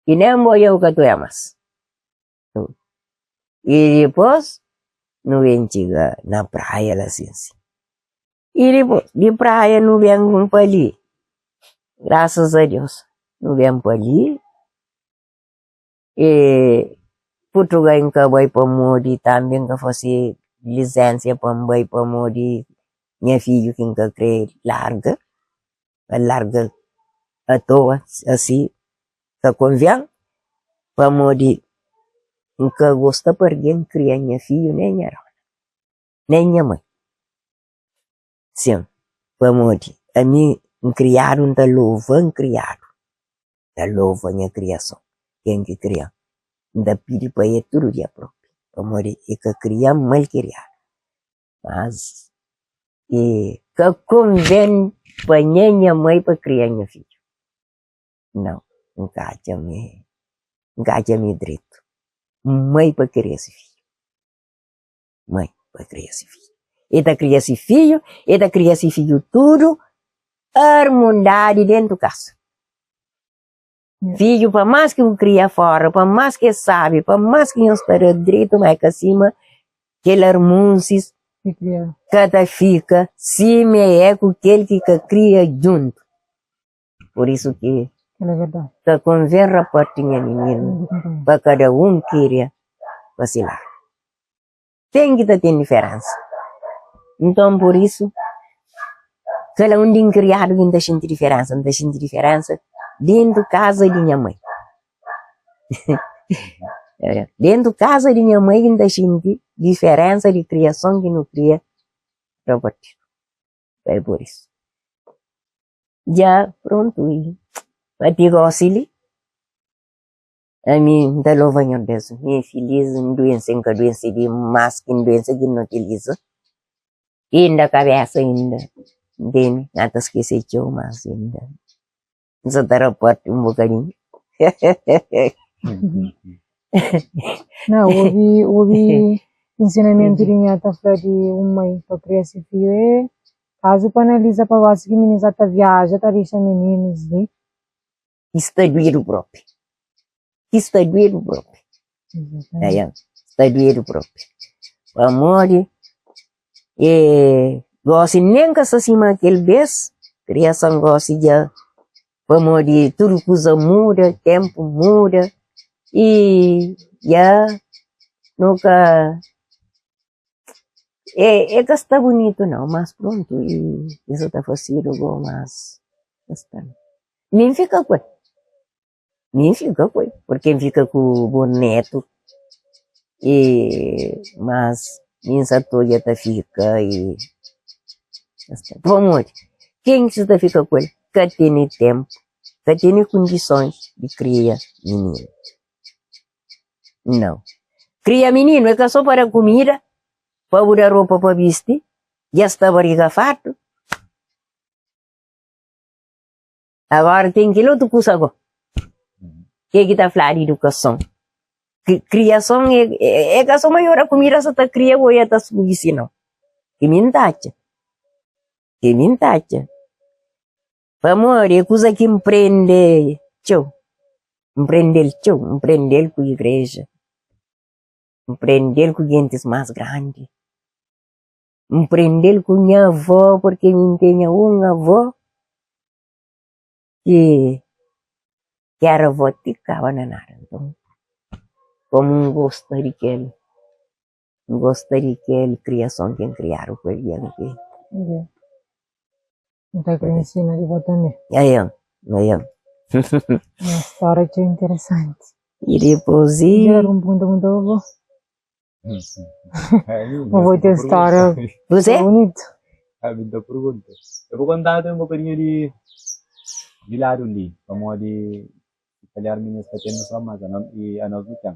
i nen bo dja bu ka ta oia mas. I dipôs nu ben txiga na praia la sin sin. I dipôs di praia nu ben pa li, grasas a Deus nu ben pa li i Purtugal N ka bai pamodi tambi N ka fase lisensa pa N bai pamodi nha fidju ki N ka kre larga, pa larga atoa asi ka konven pamodi N ka gosta pa algen kria nha fidju nen nha dona nen nha mai sin pamodi ami N kriadu N ta lova N kriadu N ta lova nha kriason ken ki kria-m N ta pidi pa el tudu dia propi pamodi el ka kria-m mal kiriadu mas e ka konven pa nha nha mai pa kria nha fidju. Nau, N ka atxa ma é, N ka atxa ma é dretu. Mai pa kria si fidju, mai pa kria si fidju. E ta kria si fidju, e ta kria si fidju tudu armundadi dentu kasa. Fidju pa más ki bu kria fora, pa más ki es sabe, pa más ki nhos ta da dretu, ma é ka sima kel armunsis ka ta fika sima é ku kel ki ka kria djuntu. Pur isu ki ta konven raparti nha mininu pa kada un kria pa si ladu. Ten ki ta ten diferensa. Nton pur isu, kala un di N kriadu ki N ta xinti diferensa, N ta xinti diferensa dentu kaza di nha mai. Dentu kaza di nha mai ki N ta xinti diferensa di kriason ki nu kria rapartidu. É pur isu. Dja prontu, pa ti gosi li. Ami N ta lova Nhordes, mi é filis, N duense, N ka duense di mas ki N duense ki N utiliza, inda kabesa inda N tene, N ka ta skese txeu mas inda N sa ta raparti un bokadinhu. Na, obi, obi ensinamentu di nha ta fla di un mai pa kria si fiju é kazu pa analiza pa gosi ki minis sa ta viaja ta dixa mininus li. Ki sta duedu propi, ki sta duedu propi, aia, sta duedu propi, pamodi e gosi nen ka sta sima kel bes, kriason gosi dja, pamodi tudu kuza muda, tenpu muda, i dja nu ka, e ka sta bunitu nau, mas prontu, i sa ta fasidu go, mas ka sta. Mi N fika ku el, mi N fika ku el, purki N fika ku bu netu, i mas mi N sa ta odja ta fika i pamodi ken ki sa ta fika ku el ka tene tenpu, ka tene kondisons di kria mininu, nau. Kria mininu é ka so pa da kumida, pa bu da ropa pa bisti, dja sta bariga fartu. Agora ten kel otu kusa go, ke ki ta fla di idukason. Kriason é ka so maior kumida sa ta kria bo e ta subi si nau. Ki mi N ta atxa, ki mi N ta atxa. Pamodi é kusa ki N prende txeu, N prende-l txeu, N prende-l ku igreja, N prende-l ku gentis más grandi. N prende-l ku nha avó porque mi N tenha un avó ki ki era avó ti kaba na nada. Nton, komu N gosta di kel, N gosta di kel kriason ki N kriadu ku el dja N ki. N ta kre nsina di bo tanbe. Aia, aia. Nha stória é txeu interesanti. I dipôs i. Dja algun pergunta ku N ta bo? Bo ten stória Você? bunitu. Ah, mi ta pergunta. Eu vou contar um bocadinho de de lado li, pamodi se calhar meninas ka ten noção, mas a e a nós não tem.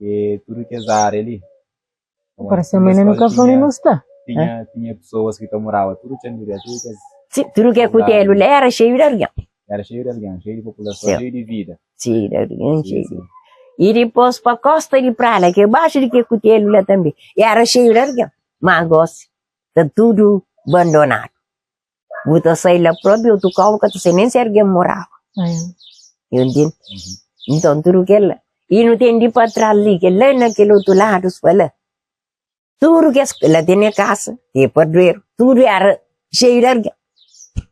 E tudo que essa área ali, pamodi Parece tudo ma ainda escola nu ka fla onde tinha nu sta. tinha tinha pessoas que ta morava tudo txan direto, tudo kes Sim, tudo que é lugar kutelu ali. lá era cheio de alguém. Era cheio de alguém, cheio de população, Sim. cheio de vida. Cheio de alguém, Sim, cheio de. sim. I dipôs pa kósta di pra la, ki é baxu di ke kutelu la tanbe, era xeiu di algen. Má gósi, sta tudu bandonadu. Bu ta sai la própi otu kau, bu ka ta sai nen si algen moraba. Nhu ntende? Nton, tudu kel la. I nu ten di pa tras li, kel la na kel otu ladu, sta la. Tudu kes la tene kasa, ki é padueru, tudu era xeiu di algen.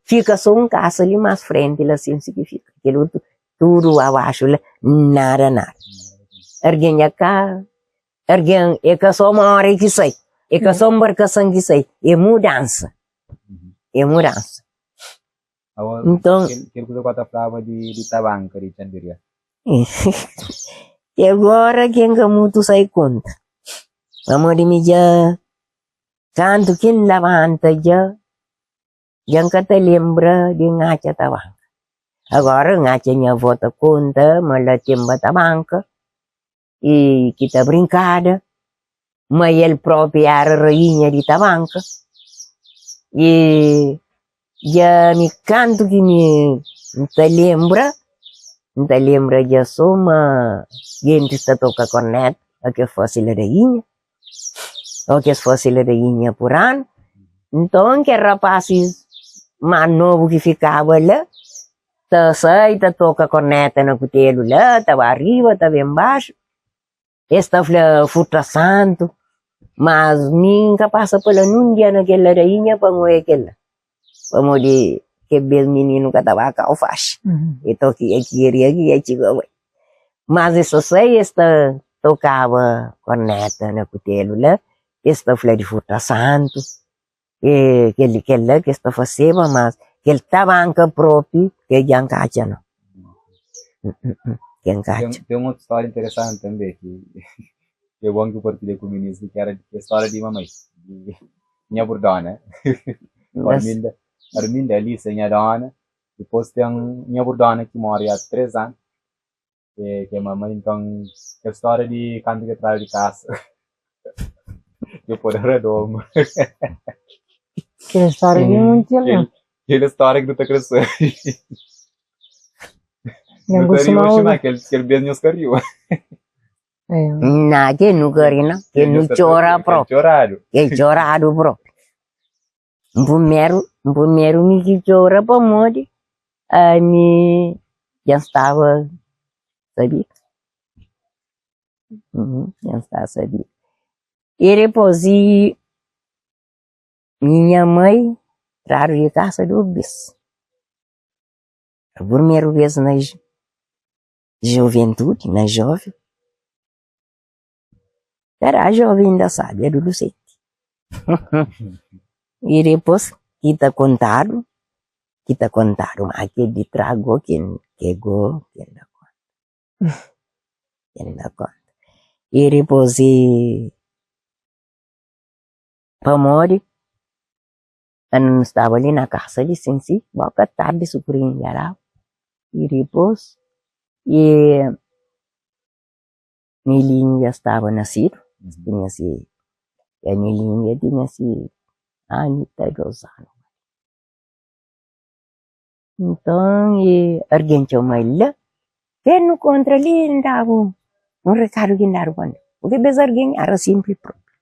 Fika so un kasa li mas frenti la sin si ki fika, kel otu tudu abaxu la nada nada. Algen dja ka, algen é ka so uma ora ki sai, é ka so nbarkason ki sai, é mudansa, é mudansa. Nton. Kel kuza ku ta flaba di tabanka di Txandiria. E agora ki N ka mutu sai konta, pamodi mi dja kantu ki N labanta dja, dja N ka ta lenbra di N atxa tabanka. Agora N atxa nha avó ta konta ma la tenba tabanka i ki ta brinkada, ma el propi era rainha di tabanka i dja mi kantu ki mi N ta lenbra, N ta lenbra dja so ma gentis ta toka korneta o ke fase ladainha, o ke es fase ladainha pur anu. Nton kel rapasis más nobu ki fikaba la. Ta sai ta toka korneta na kutelu la, ta ba riba ta ben baxu. Es ta fla furta santu, mas mi N ka pasa pa la nun dia na kel ladainha pa N oia kel la, pamodi kel bes mininu ka ta ba kau faxi, e toki e kiria ki e txiga bai. Mas es ta sai es ta tokaba korneta na kutelu la, es ta fla di furta santu, e kel li kel la ki es ta faseba, mas kel tabanka propi ke dja N ka atxa nau, ke N ka atxa. Ten otu stória interesanti tanbe ki é bon ki bu partilha ku minis li, ki era ki é stória di mamai, di nha burdona, Arminda, Arminda Alisa, nha dona, dipôs ten nha burdona ki móre há 3 anu, Ke ke mamai nton kel stória di kantu ke tradu di kasa ke pode radomu. Kel stória di monti algen. Kel stória ki nu ta kre sabe. Nu ta ri oxi ma kel kel bes nhos ka riba. Na ke nu ka ri nau, ke nu txora propi. Kel txoradu propi. N primeru, N primeru mi ki txora pamodi ami dja N staba sabida, dja N staba sabida. I dipôs i minha mai tradu di kasa dôs bês. Primeru bês na juventudi, na jóven. Era jovem inda sabe, adolescente. E depois ki ta kontadu, ki ta kontadu ma kel di trago ke ke go ke N da konta, ke N da konta. E depois e pamodi N staba li na kasa li sin si, boka tardi sukurinhu dja daba. E depois e. Nelinho dja staba nasidu, tinha si, ya Nelinho dja tinha si anu i ta dos anu. Nton, i argen txoma-l la, ben nu kontra li, N da-bu un rekadu ki N dadu pa N da. Purki bes argen éra sinpli propi.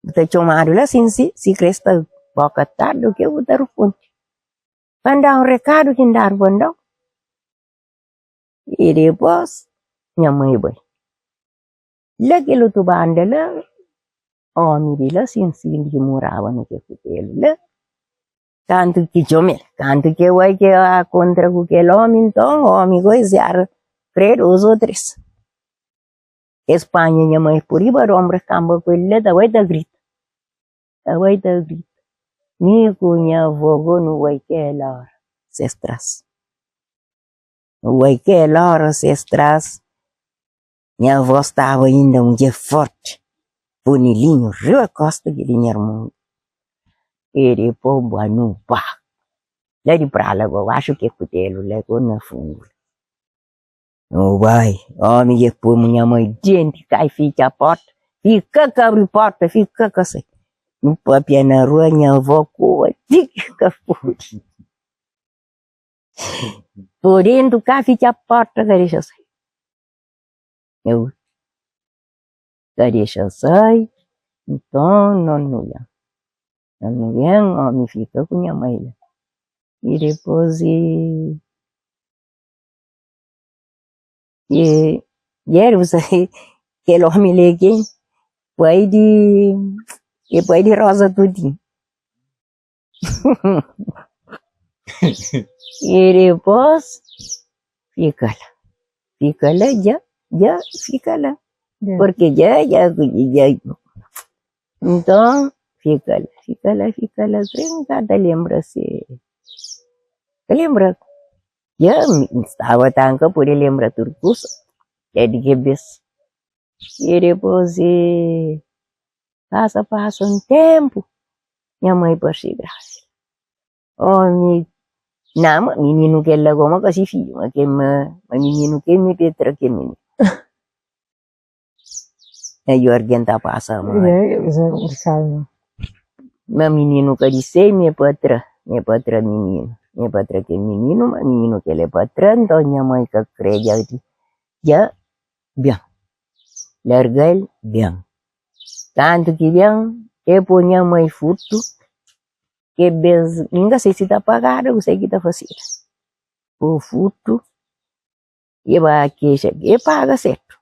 Bu ta txomadu la sin si, si kre sta boka tardi o ke, bu ta ruspundi. Pa N da un rekadu ki N dadu pa N da-u. I dipôs nha mai bai. La kel otu banda la, omi di la sin sin ki moraba na kel kutelu la, kantu ki txoma-l, kantu ki el bai ki el kontra ku kel omi, nton omi gosi éra kre dos o tres. Es panha nha mai por riba di onbru, es kanba ku el la, ta bai ta grita, ta bai ta grita. Mi ku nha avó go nu bai kel ora ses tras. Oi kel ora ses tras nha avó staba inda mudjer forti punilinhu riba kosta di nha irmon e dipos bua nu ba la di pra la gosi axu ke kutelu la go na fundu nu bai omi dja pui nha mai denti kai fitxa porta fika ka abri porta fika ka sai nu papia na rua nha avó kua ti ki ka pudi. Por dentu ka fitxa porta ka dexa sai. Eu ka dexa sai, nton no nu ben. No nu ben, omi fika ku nha mai la. I dipôs i i i bu sabe kel omi li é ken? Pai di é pai di Rosa Tutinho. E dipôs fika la, fika la dja, dja fika la, purki dja, dja, dja, nton fika la, fika la, fika la, kre N ka ta lenbra si, ka lenbra, dja N staba ta N ka pode lenbra tudu kusa, dja di ki bes, e dipôs e. Pasa pasa un ténpu, nha mai parse grávida. Ómi, na, ma mininu kel la gó ma ka si fidju, ma ke ma mininu ke mi pa e tra ke mininu. Nha algen ta pasa mal. Ma mininu ka di se, mi é pa tra, mi é pa tra mininu, mi é pa tra kel mininu, ma mininu kel é pa tra, nton nha mai ka kre dja dja ben, larga-l ben. Kantu ki ben, e poi nha mai furtu, ke bes, mi ka sai si ta pagadu, ku sai ki ta fasidu. Po futu e ba kexa e paga sertu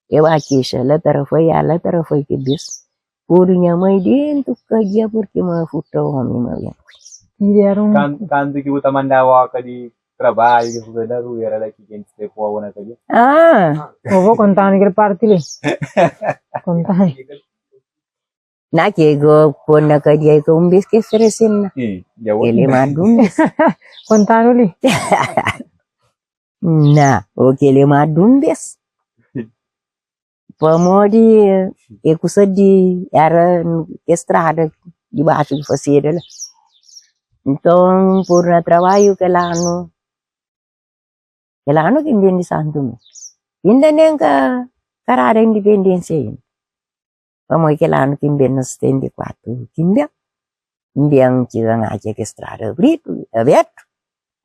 e ba kexa la ta rafai a la ta rafai ke bes podu nha mai dentu kadia purki ma furta omi ma ben kui. Kantu ki bu ta mandaba oka di trabadju kes kuza la rubera la ki gentis ta poba na kadia? Ah! Vovó kontanu kel parti li. Kontanu. Na ke go pon na kadia e ka un bes ke oferesen na. El e mas di un bes. Kontanu li. Na, o kel e mas di un bes. Pamodi e kusa di era ke strada di baxu di faseda la. Nton, pur na trabadju kel anu, kel anu ki N ben di Santo Tumé, inda nen ka dadu indipendensia inda. Pamodi kel anu ki N ben na 74 ki N ben, N ben txiga N atxa ke strada abridu, abertu,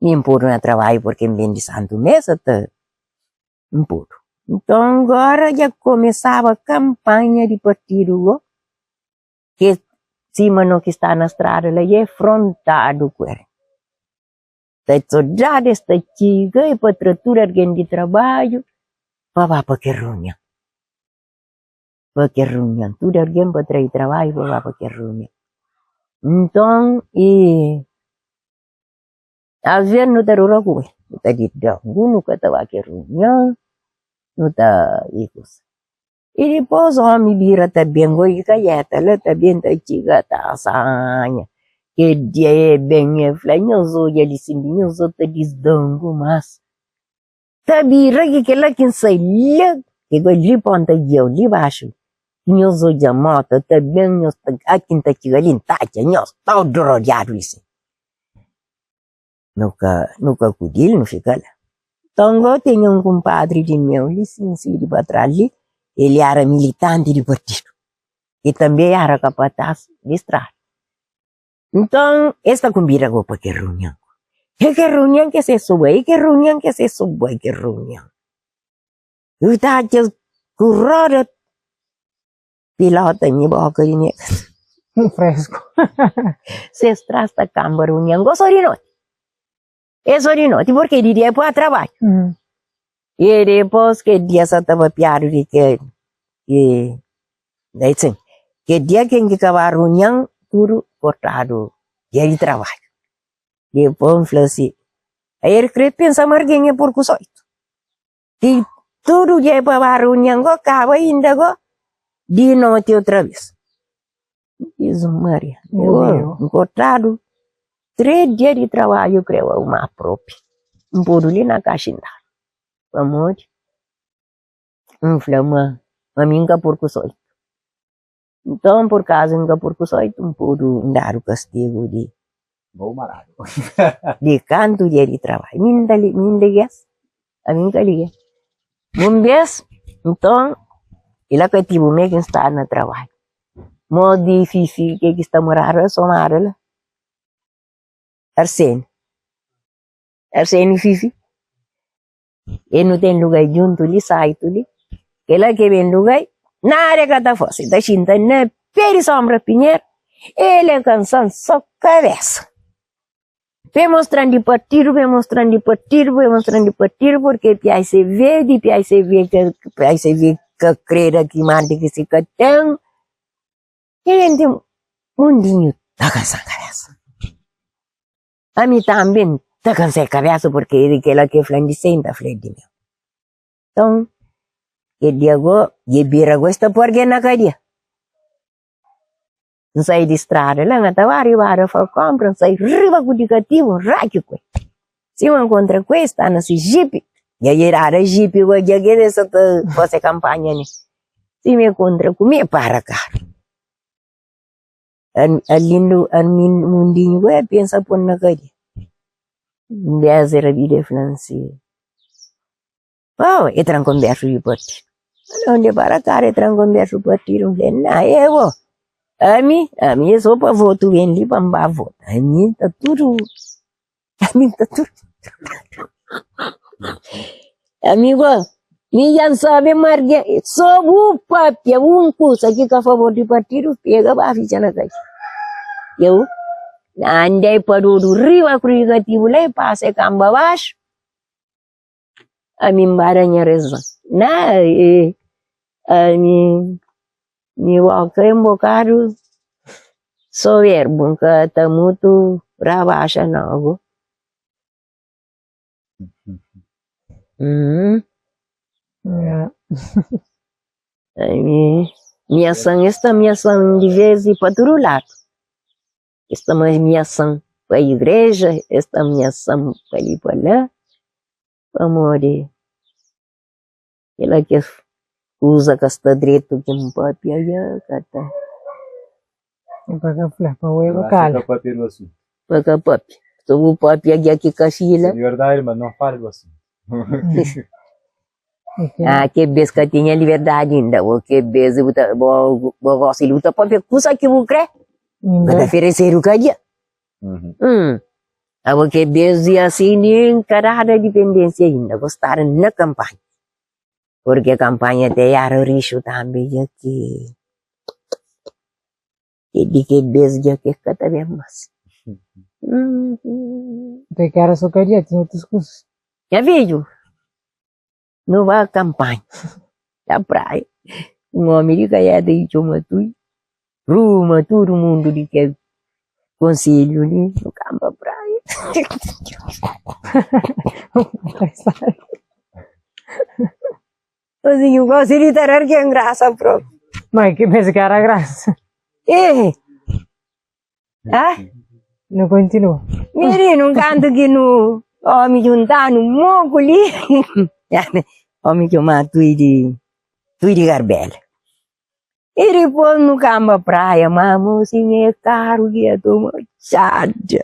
mi N podu na trabadju purki N ben di Santu Mé sa ta N podu. Nton gora dja kumesaba kanpanha di partidu go, ke sima no ki sta na strada la dja e frontadu ku el. Ta sodadu es ta txiga e pa tra tudu algen di trabadju pa ba pa kel runion. Pa kel runion, tudu algen pa trai trabadju pa ba pa kel runion. Nton i asves nu ta dura ku el, nu ta di dangu nu ka ta ba kel runion, nu ta i kusa. I dipôs omi bira ta ben, oi ki ka yeta la ta ben ta txiga ta sanha, kel dia e ben e fla nhos odja li sin di nhos ta disdangu mas. Ta bira ki kel-la ki N sai la, ki bai li Ponta Giau, li baxu, ki nhos odja mota ta ben, nhos ta, a ki N ta txiga li, N ta atxa nhos tudu rodiadu li sin. Nu ka, nu ka kudi-l, nu fika la. Nton, go tinha un kunpadri di meu li sin, si di pa tras li, el éra militanti di partidu, i tanbe éra kapatás di strada. Nton, es ta kunbida bo pa kel runion. É kel runion ki es é so bai, é kel runion ki es é so bai, kel runion. Bu ta atxa ku roda pilota nha boka di nha Un fresku. Ses tras ta kanba runion gosi di noti. É so di noti purke di dia é pa trabadju. E dipôs ke dia sa ta papiadu di ke ke sin ke dia ken ki kaba runion tudu kortadu dia di trabadju. Dipôs N fla si, el kre pensa ma argen é purku soitu. Ki tudu dia é pa ba runion go kaba inda go di noti otra bes. Jizus Maria, N kortadu 3 dia di trabadju kreu aruma propi, N podu li na kaxinda pamodi N fla ma ma mi N ka purku soitu. Nton pur kaza N ka purku soitu N podu N dadu kastigu di di kantu dia di trabadju mi N ta mi N liga-s ami N ka liga. Un bes nton i la katibu me ki N sta na trabadju Mos di Fifi ke ki sta moradu la somadu la Arseni Arseni Fifi e nu ten lugar djuntu li saitu li kila ke ben lugar nada e ka ta fase ta xinta na pe di sombra pinheru el e kansan so kabesa pe mostran di partidu pe mostran di partidu pe mostran di partidu purke PICV di PICV PICV ka kre da ki manda ki si ka ten Jenti mundinhu ta kansa kabesa ami tambi N ta kansa kabesa purke di kila ke fla-m di se N ta fla di mi nton kel dia go dja bira go es ta poi algen na kadia N sai di strada la N ta ba riba da fa konpra N sai riba ku di katibu N ratxi ku el sima N kontra ku el sta na si jipi dja dja dada jipi go dja ke sa ta fase kanpanha ne sima el kontra ku mi el para karu Arlindo Armindo Mundinhu go el pensa pon na kadia un bes el rabida el fla-m si Oh, e tra-m konbersu di partidu. Ala onde para karu e tra-m konbersu di partidu. N fla, na e bo. Ami, ami e so pa votu ben li pa N ba vota. Ami ta tudu, ami ta tudu. Ami bo, mi dja N sabe ma argen, so bu papia un kusa ki ka favor di partidu, pega ba fitxa na kaxa. Eu. Anda e padudu riba kruz katibu la e pasa e kanba baxu. Ami N ba da nha rezon. Na e ami mi boka é un bokadu soberbu, N ka ta mutu rabaxa nau go. Ami miasan es ta miasan di ves i pa tudu ladu. Es ta miasan pa igreja, es ta miasan pa li pa la, pamodi kila ki es kuza ka sta dretu ki N papia ya ka ta. Pa ka fla, pa oi pa kala. Pa ka papia di asuntu. Pa ka papia. Si bu papia dja ki ka fila. É verdadi, mas não fala do assunto. Ah, ke bes ka tinha liberdadi inda, bo ke bes bu ta bo bo gosi di bu ta papia kusa ki bu kre, ka ta feresedu kadia. Hum, abo ke bes di asin nin ka dada dipendensia inda, bo staba na kampanha. Porque kampanha te era rixu tambi dja ki Ke di ke bes dja ke ka ta ben mas. Nta ke era so kadia, tinha otus kusas. Nha fidju, nu ba kampanha na praia, un omi di kaieta ki txoma Tui, ruma tudu mundu di kel konselhu li, nu kanba praia. Sozinhu gosi di ta dar ken grasa propi. Ma ki pensa ki era grasa. Eh. Ah? Nu kontinua. Mininu, kantu ki nu omi juntanu moku li. Omi txoma Tui di Tui di Garbela. I dipôs nu kanba praia, ma mosinha é karu ki ia toma txadja.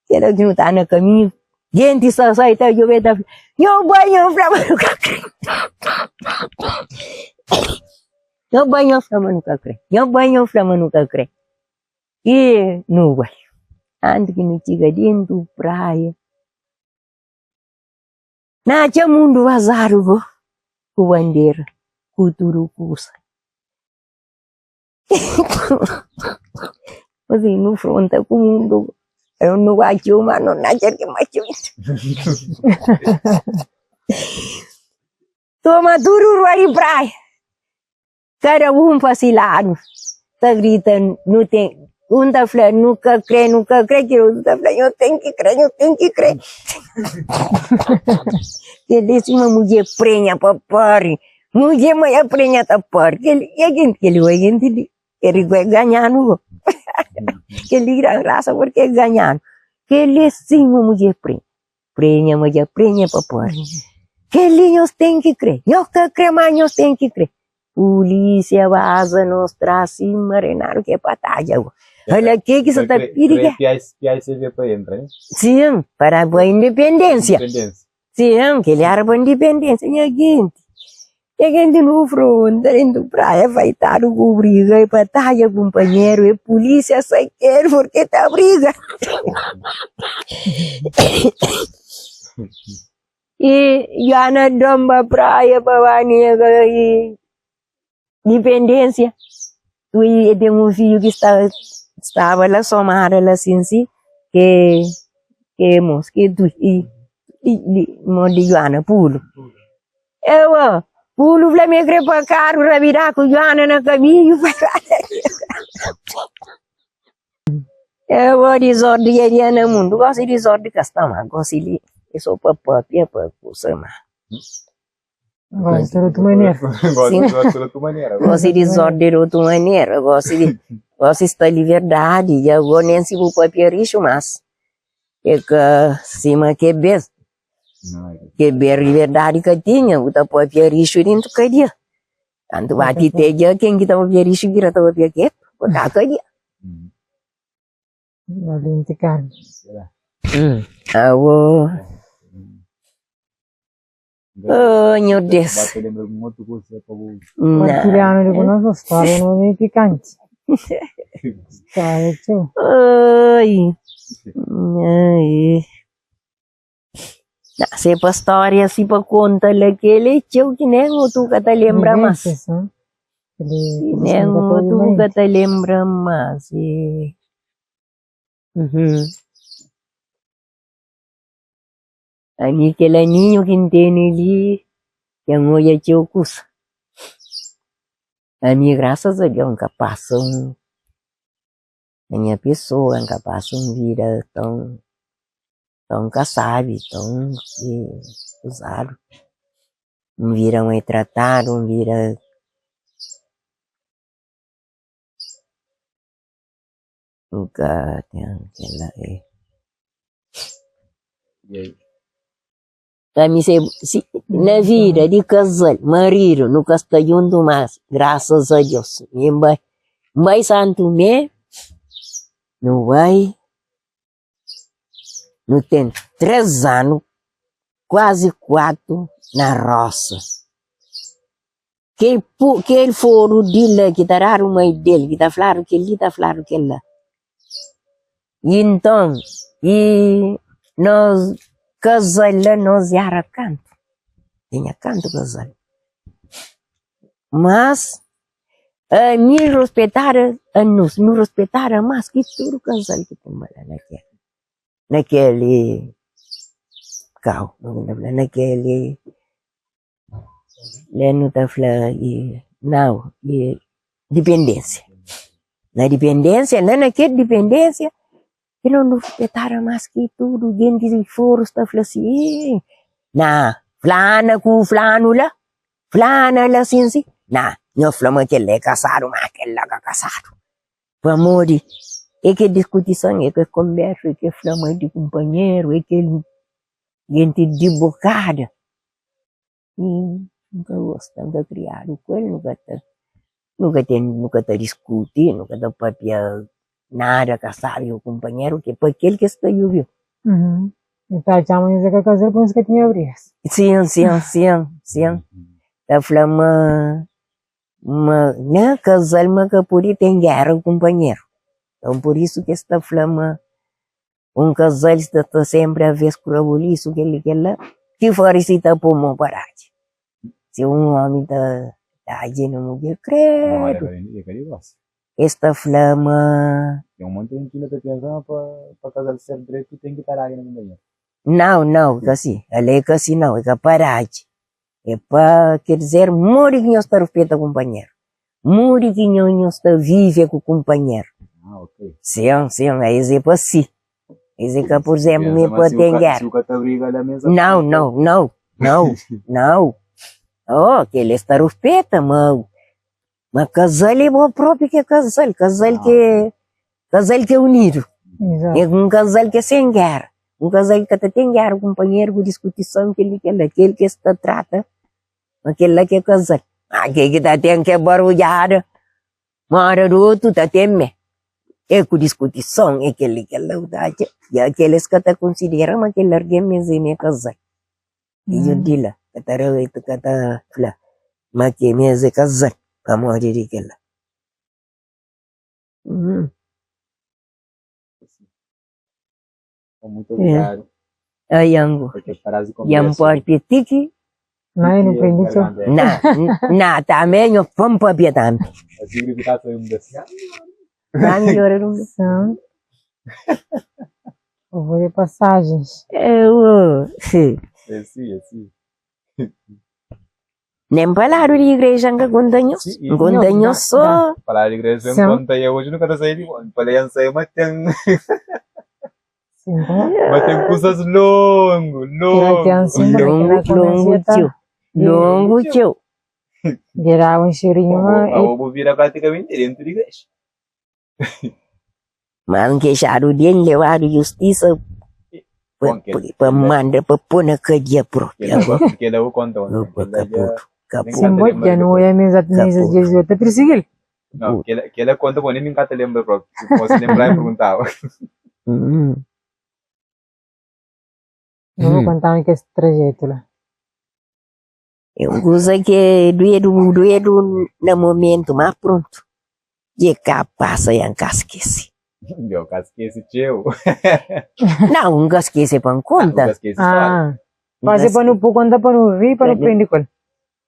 Kila ki nu ta na kaminhu, jinti sa sai ta djobe ta fla, Nho bai nho fla ma nu ka kre. Nho bai nho fla ma nu ka kre. Nho bai nho fla ma nu ka kre. I nu bai. Antis ki nu txiga dentu praia, na atxa mundu vazadu go ku bandera, ku tudu kusa. Assim, nu fronta ku mundu, nu ba txeu, ma nu na atxa ki ma txeu. Toma tudu rua di praia, kada un pa si ladu, ta grita, nu ten, un ta fla nu ka kre, nu ka kre, kel otu ta fla nho ten ki kre, nho ten ki kre. Kel-li sima mudjer prenha pa pari. Mudjer ma ya prenha ta pari kel ya kenti kel oi kenti li kel li bai ganhanu go kel li da grasa porque ganhanu kel li sim ma mudjer prenha prenha ma dja prenha pa pari kel li nhos ten ki kre nhos ka kre ma nhos ten ki kre polisia baza nos tras sima renadu ke pa tadja go ala ke ki sa ta pidi ke sim para pa independensia. Sim, kel era pa independência, nha genti. Nha genti nu fronta dentu praia, faitadu ku briga, e batadja kumpanheru, e polícia sakedu porque ta briga. E Joana dom ba praia pa ba nega e independência. E ten un fidju ki sta staba la somada la sin si ke ke mos ke du i mo di Joana Pulu. Ewa Pulu fla mi kre pa karu rabida ku Joana na kaminhu pa Ewa dizordi dja dia na mundu gosi dizordi ka sta ma gosi li é so pa papia pa kusa ma. Gosta di otu manera. Gosta di otu manera. Gosi di zordi di otu manera. Gosi di gosi sta liberdadi. Dja bo nen si bu papia rixu mas é ka sima ke bes. Ke bes liberdadi ka tinha bu ta papia rixu dentu kadia. Kantu bati te dja ken ki ta papia rixu bira ta papia ketu pa ka kadia. Valente Carlos. Abo. Oh, Nhor Deus. Ba ta lembra algun otu kuza pa bu. Partilhanu di ku nos un stória nu é pikanti. Stória txeu. Ai. Ai. Na, se pa stória si pa konta la kel é txeu ki nen otu ka ta lembra mas. Vivênsias, ha? Kel-li Nen kuzas ki nu ka pode otu ka imajina. ta lembra mas. Ami kel aninhu ki N tene li dja N odja txeu kusa. Ami grasas a Deus N ka pasa un na nha pesoa N ka pasa un vida tãu tãu kasabi, tãu kuzadu. N bira maltratadu, N bira. N ka ten kel-la e. Ami se si na vida di kazal maridu nu ka sta djuntu mas grasas a Deus mi N bai N bai Santu Mé nu bai nu ten 3 anu kuazi 4 na rosa. Kel pu kel foru di la ki ta dadu mai del, ki ta fladu kel-li, ta fladu kel-la. I nton, i nos kazal la, nos éra kantu, tinha kantu kazal. Mas, ami ruspetada, anos nu ruspetada mas ki tudu kazal ki tenba la na kel na kel kau, na kel. Lé nu ta fla i nau i dipendénsia. Na dipendénsia, la na kel dipendénsia ki no nu ruspetadu más ki tudu jenti di fora sta fla si ih na flana ku flanu la, flana la sin si, na nho fla ma kel-la é kasadu ma kel-la ka kasadu. Pamodi é kel diskutison, é kel konbérsu, é kel fla ma di kunpanheru, é kel Jenti di bokada mi N ka gosta, N ka kriadu ku el, nu ka ta nu ka ten nu ka ta diskuti, nu ka ta papia nada ka sabi ku kunpanheru ke pa kel ke sta djubiu. N ta atxa ma nhos é ka kazadu pabia nhos ka tinha brigas. Sin, sin, sin, sin. Ta fla ma ma na kazal ma ka pode ten gera ku kunpanheru. Nton pur isu ke es ta fla ma Un kazal sta ta senpri aves ku rabolisu kel-li kel-la, ti fora si ta pô mô pa dadji. Si un ómi ta dadji na mudjer, kredu! Es ta fla ma. Nau, nau, ka si. Ale é ka si nau, é ka pa dadji. É pa, ker dizer, modi ki nhos ta ruspeta kunpanheru, modi ki nho nhos ta vive ku kunpanheru. Sin, sin, es é pa si. Es é ka, pur izénplu, mi pa ten géra. Nau, nau, nau, nau, nau. Oh, kel es ta ruspeta, ma ma kazal é bo própi ki é kazal, kazal ki é kazal ki é unidu. É un kazal ki é sen géra. Un kazal ki ka ta ten géra ku kunpanheru, ku diskutison, kel-li, kel-la, kel ki es ta trata ma kel-la ki é kazal. Ma kel ki ta ten ke barudjada moda di otu ta ten mé. É ku diskutison, é kel-li, kel-la, bu ta atxa dja kel es ka ta konsidera ma kel algen mes é kazal. I dja di la ka ta ka ta fla ma kel mes é kazal pamodi di kel-la. Muito obrigado. Ai, Angu. Dja N pâpia ti ki. Má eu não prendi txeu. Na, na, tanbe nho pô-m pâpia tanbe. Tá midjora di un bes. Sim. Eu vou de passagens. Eu, É si, é si. Nen pa ladu di igreja N ka konta nhos. N konta nhos so. Pa ladu di igreja N konta e oji nu ka ta sai di bo. Pa la N sai ma ten ma ten kusas longu, longu. Longu, longu txeu. Longu txeu. Geraba un xerinhu ma. Abo bu bira pratikamenti dentu di igreja. Ma N kexadu di el, N lebadu justisa pa manda pa pô na kadia propi. Kapudu, kapudu. Sin bo dja nu oia mes mesas Jesus ta pirsigil. Nu bo kontanu kes trajetu la. É un kuza ki é duedu, duedu na momentu, má prontu, dja ka pasa ya N ka skese. Dja ka skese txeu. Nau, N ka skese pa N konta. N ka skese stória. Faze pa nu konta pa nu ri, pa nu prende ku el.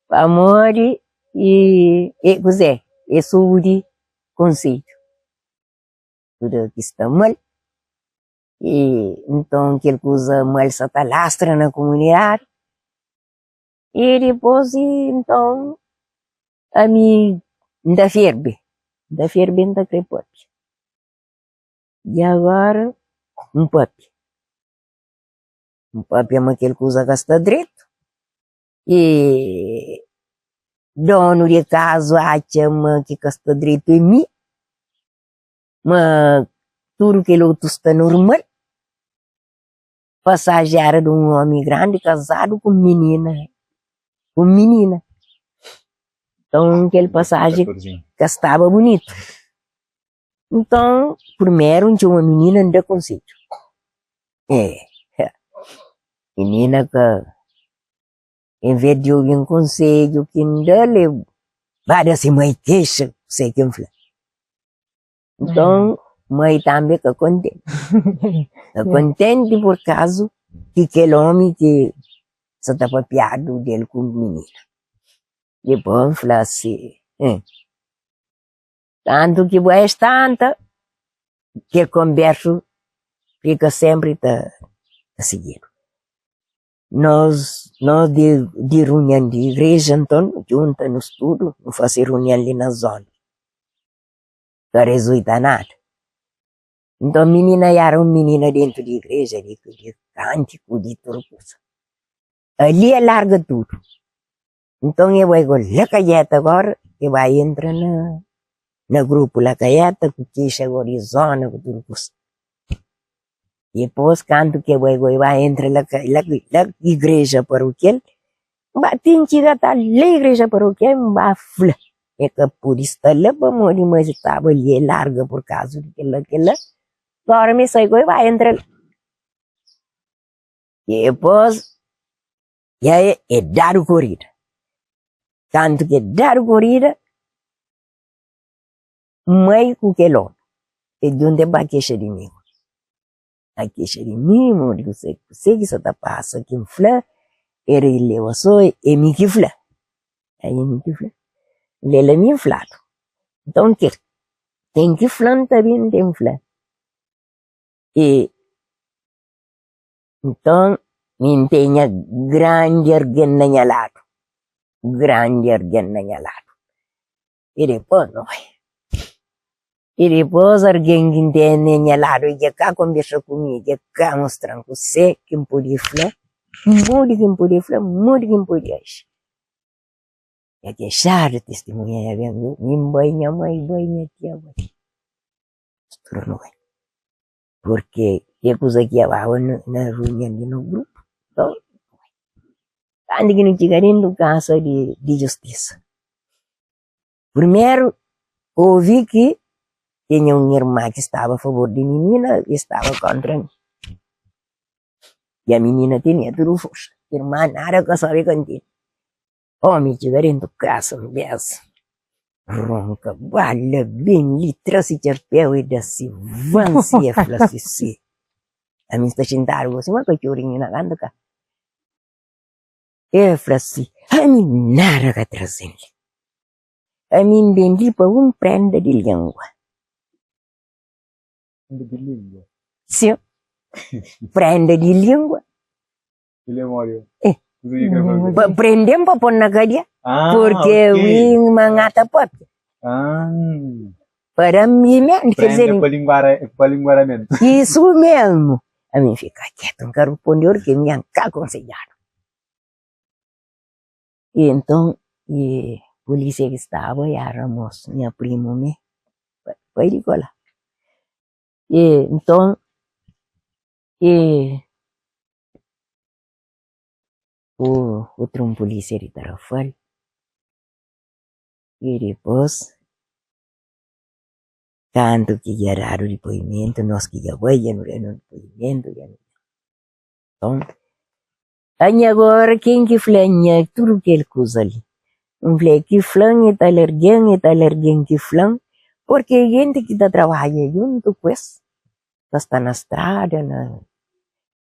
Pamodi e e kuzê? É subi konsedju. Tudu ki sta mal. I nton kel kuza mal sa ta lastra na kumunidadi. I dipôs i nton ami N ta ferbe, N ta ferbe N ta kre papia. I agora N papia, N papia ma kel kuza ka sta dretu. I donu di kazu atxa ma ki ka sta dretu é mi. Ma tudu kel otu sta normal. Pasaji éra di un ómi grandi kazadu ku un minina, ku un minina. Nton kel pasaji ka staba bunitu. Nton primeru N txoma minina N da konsedju. Minina ka En vez di obi un konsedju ki N da-l, el ba da se mai kexa kuzê ki N fla. Nton, mai tanbe ka kontenti. Ka kontenti purkazu di kel omi ki sa ta papiadu del ku minina. Dipôs N fla si, Tantu ki bo es tanta, kel konbersu fika senpri ta sigidu. Nos nos di di runion di igreja nton nu djunta nos tudu nu fase runion li na zona ka rezulta nada nton minina era un minina dentu di igreja di di kantiku di tudu kusa ali el larga tudu nton e bai go la kaieta agora e bai entra na na grupu la kaieta ku kexa go di zona ku tudu kusa. Dipôs, kantu ki bai goi ba entra la ka la la igreja parokial, N ba ten txiga ta la igreja parokial, N ba fla, E ka pode sta la pamodi ma el staba li, el larga purkazu di kel-la, kel-la. Gora mi sai goi ba entra la. Dipôs, dja e dadu korida. Kantu ki e dadu korida, Mai ku kel omi e djunta e ba kexa di mi. Ba kexa di mi modi kuse kuse ki sa ta pasa ki N fla e rileva so e mi ki fla e mi ki fla lela mi N fladu nton kel ten ki fla-m ta ben ten fla e nton mi N ten nha grandi argen na nha ladu grandi argen na nha ladu. I dipôs nu bai. I dipôs algen ki N tene nha ladu dja ka konbersa ku mi, dja ka mostra-m kuzê ki N pode fla, modi ki N pode fla, modi ki N pode aji. Dja kexadu tistimunha dja ben, mi N bai, nha mai bai, nha tia bai, nos tudu nu bai. Purke ke kuza ki dja baba na runion di no grupu, nton nu bai. Kantu ki nu txiga dentu kasa di justisa. Primeru, ovi ki tinha un irma ki staba a favor di minina i staba kontra mi. I a minina tenia tudu forsa, irma nada ka sabe ka ntende. Omi txiga dentu kasa un bes, ronka, bala, ben li, tra si txapéu i da si vansi, e fla si si. Ami sta xintadu gosi sima katxorinhu na kantu ka. El fla si, Ami nada ka traze-m li. Ami N ben li pa un prenda di lingua. Prenda di lingua? Sin, prenda di lingua. Ele é mole. Eh. Pa prende-m pa pô-m na kadia. Ah, Porque ok. mi ma N ta papia. Ah. Pa da-m mi mesmu, quer dizer, Prenda pa linguara, pa linguaramento. Isso mesmo. Ami fika ketu, N ka ruponde ora ke mi N ka konsedjadu. I nton, i polisia ki staba éra mos, nha primu me, pai di kola. I nton, i utru un polisia di Tarrafal, i dipôs Kantu ki dja dadu dipoimentu, nos ki dja bai dja nu da no dipoimentu dja nu Nton, anha agora ken ki fla nha tudu kel kuza li? N fla e ki fla-m e tal argen, e tal argen ki fla-m, purki jenti ki ta trabadja djuntu ku es, ta sta na strada, na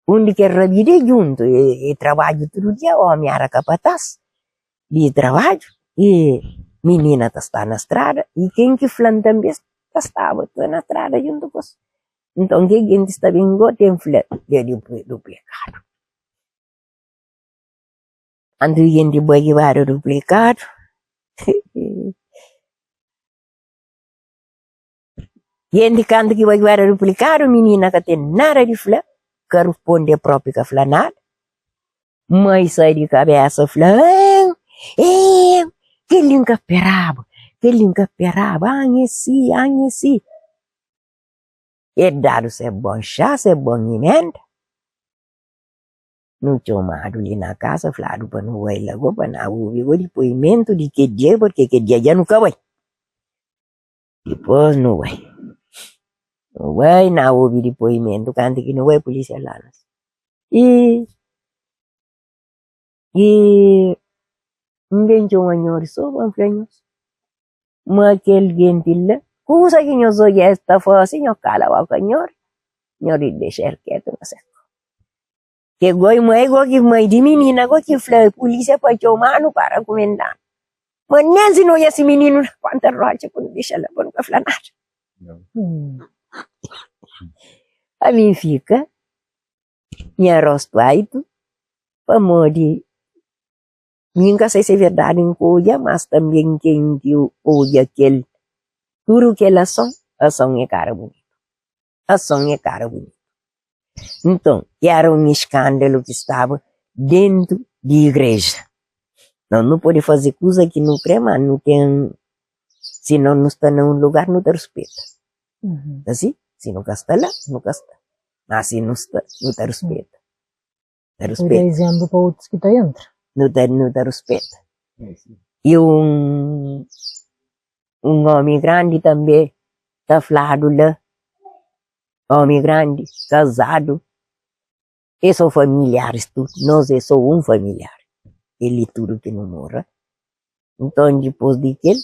undi ki el rabida e djuntu, e trabadja tudu dia, omi era kapatás di trabadju i minina ta sta na strada i ken ki fla-m tanbe ta staba ta na strada djuntu ku es. Nton ke gentis ta ben go ten fla dja duplikadu. Antu jenti bai ki bada duplikadu. Jenti kantu ki bai ki bada duplikadu minina ka ten nada di fla, ka ruspundi el propi ka fla nada. Mai sai di kabesa fla, Eeh, kel-li N ka peraba, kel-li N ka peraba, an é si, an é si. El dadu se bon xá, se bon imenda. Nu txomadu li na kasa, fladu pa nu bai la go, pa na obi go dipoimentu di kel dia, purke kel dia dja nu ka bai. Dipôs nu bai, nu bai na obi dipoimentu, kantu ki nu bai pulisia fla nos, i i N ben txoma nhos so pa N fla nhos ma kel jenti la, kusa ki nhos odja es ta fase, nhos kala boka nhos, nhos dexa el ketu na se. Ke goi mai go ki mai di minina go ki fla pulisia pa txoma-nu pa rakumenda-nu. Ma nen si nu odja si mininu na ponta rotxa pa nu dexa la pa nu ka fla nada. Ami N fika nha rostu aitu pamodi mi N ka sai si é verdadi N ka odja, mas tanbe ken ki odja kel tudu kel ason, ason é kara bunitu. Ason é kara bunitu. Nton, éra un iskandalu ki staba déntu di igreja. Nos nu pode faze kuza ki nu krê, má nu ten, si nos nu sta na un lugar, nu ta ruspeta. Asi, si nu ka sta la, nu ka sta. Má si nu sta, nu ta ruspeta. Ta Nu da ruspeta. izénplu pa otus ki ta entra. Nu ta, nu ta ruspeta. I un, un ómi grandi tanbê ta fladu la, ómi grandi, kazadu, é sô familiaris tudu, nos é sô un familiar, el i tudu ki nu mora. Nton, dipôs di kel,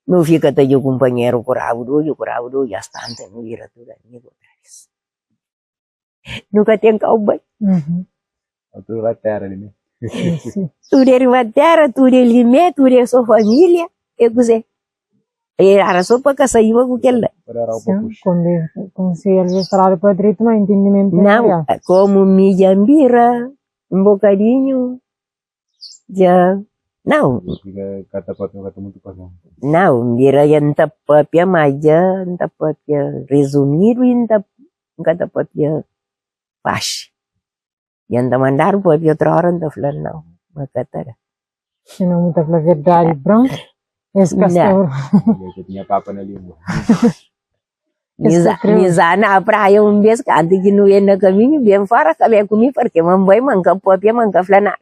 nu fika ta djobe kunpanheru ku rabu di odju, ku rabu di odju, astanta nu bira tudu amigu otra bes. Nu ka ten kau bai. Tudu ba tera li mé. Tudu é riba tera, tudu é li mé, tudu é so família, é kuzê? Era so pa ka saiba ku kel la. Nau, komu mi dja N bira un bokadinhu dja, nau, nau, N bira dja N ta papia, ma dja N ta papia rezumidu i N ta N ka ta papia faxi. Dja N ta mandadu papia otra ora N ta fla nau, ma ka ta da. Si no bu ta fla verdadi bron, es ka sta. Mi za na praia un bes kantu ki nu ben na kaminhu ben fora kabe ku mi parke ma N bai ma N ka papia ma N ka fla nada.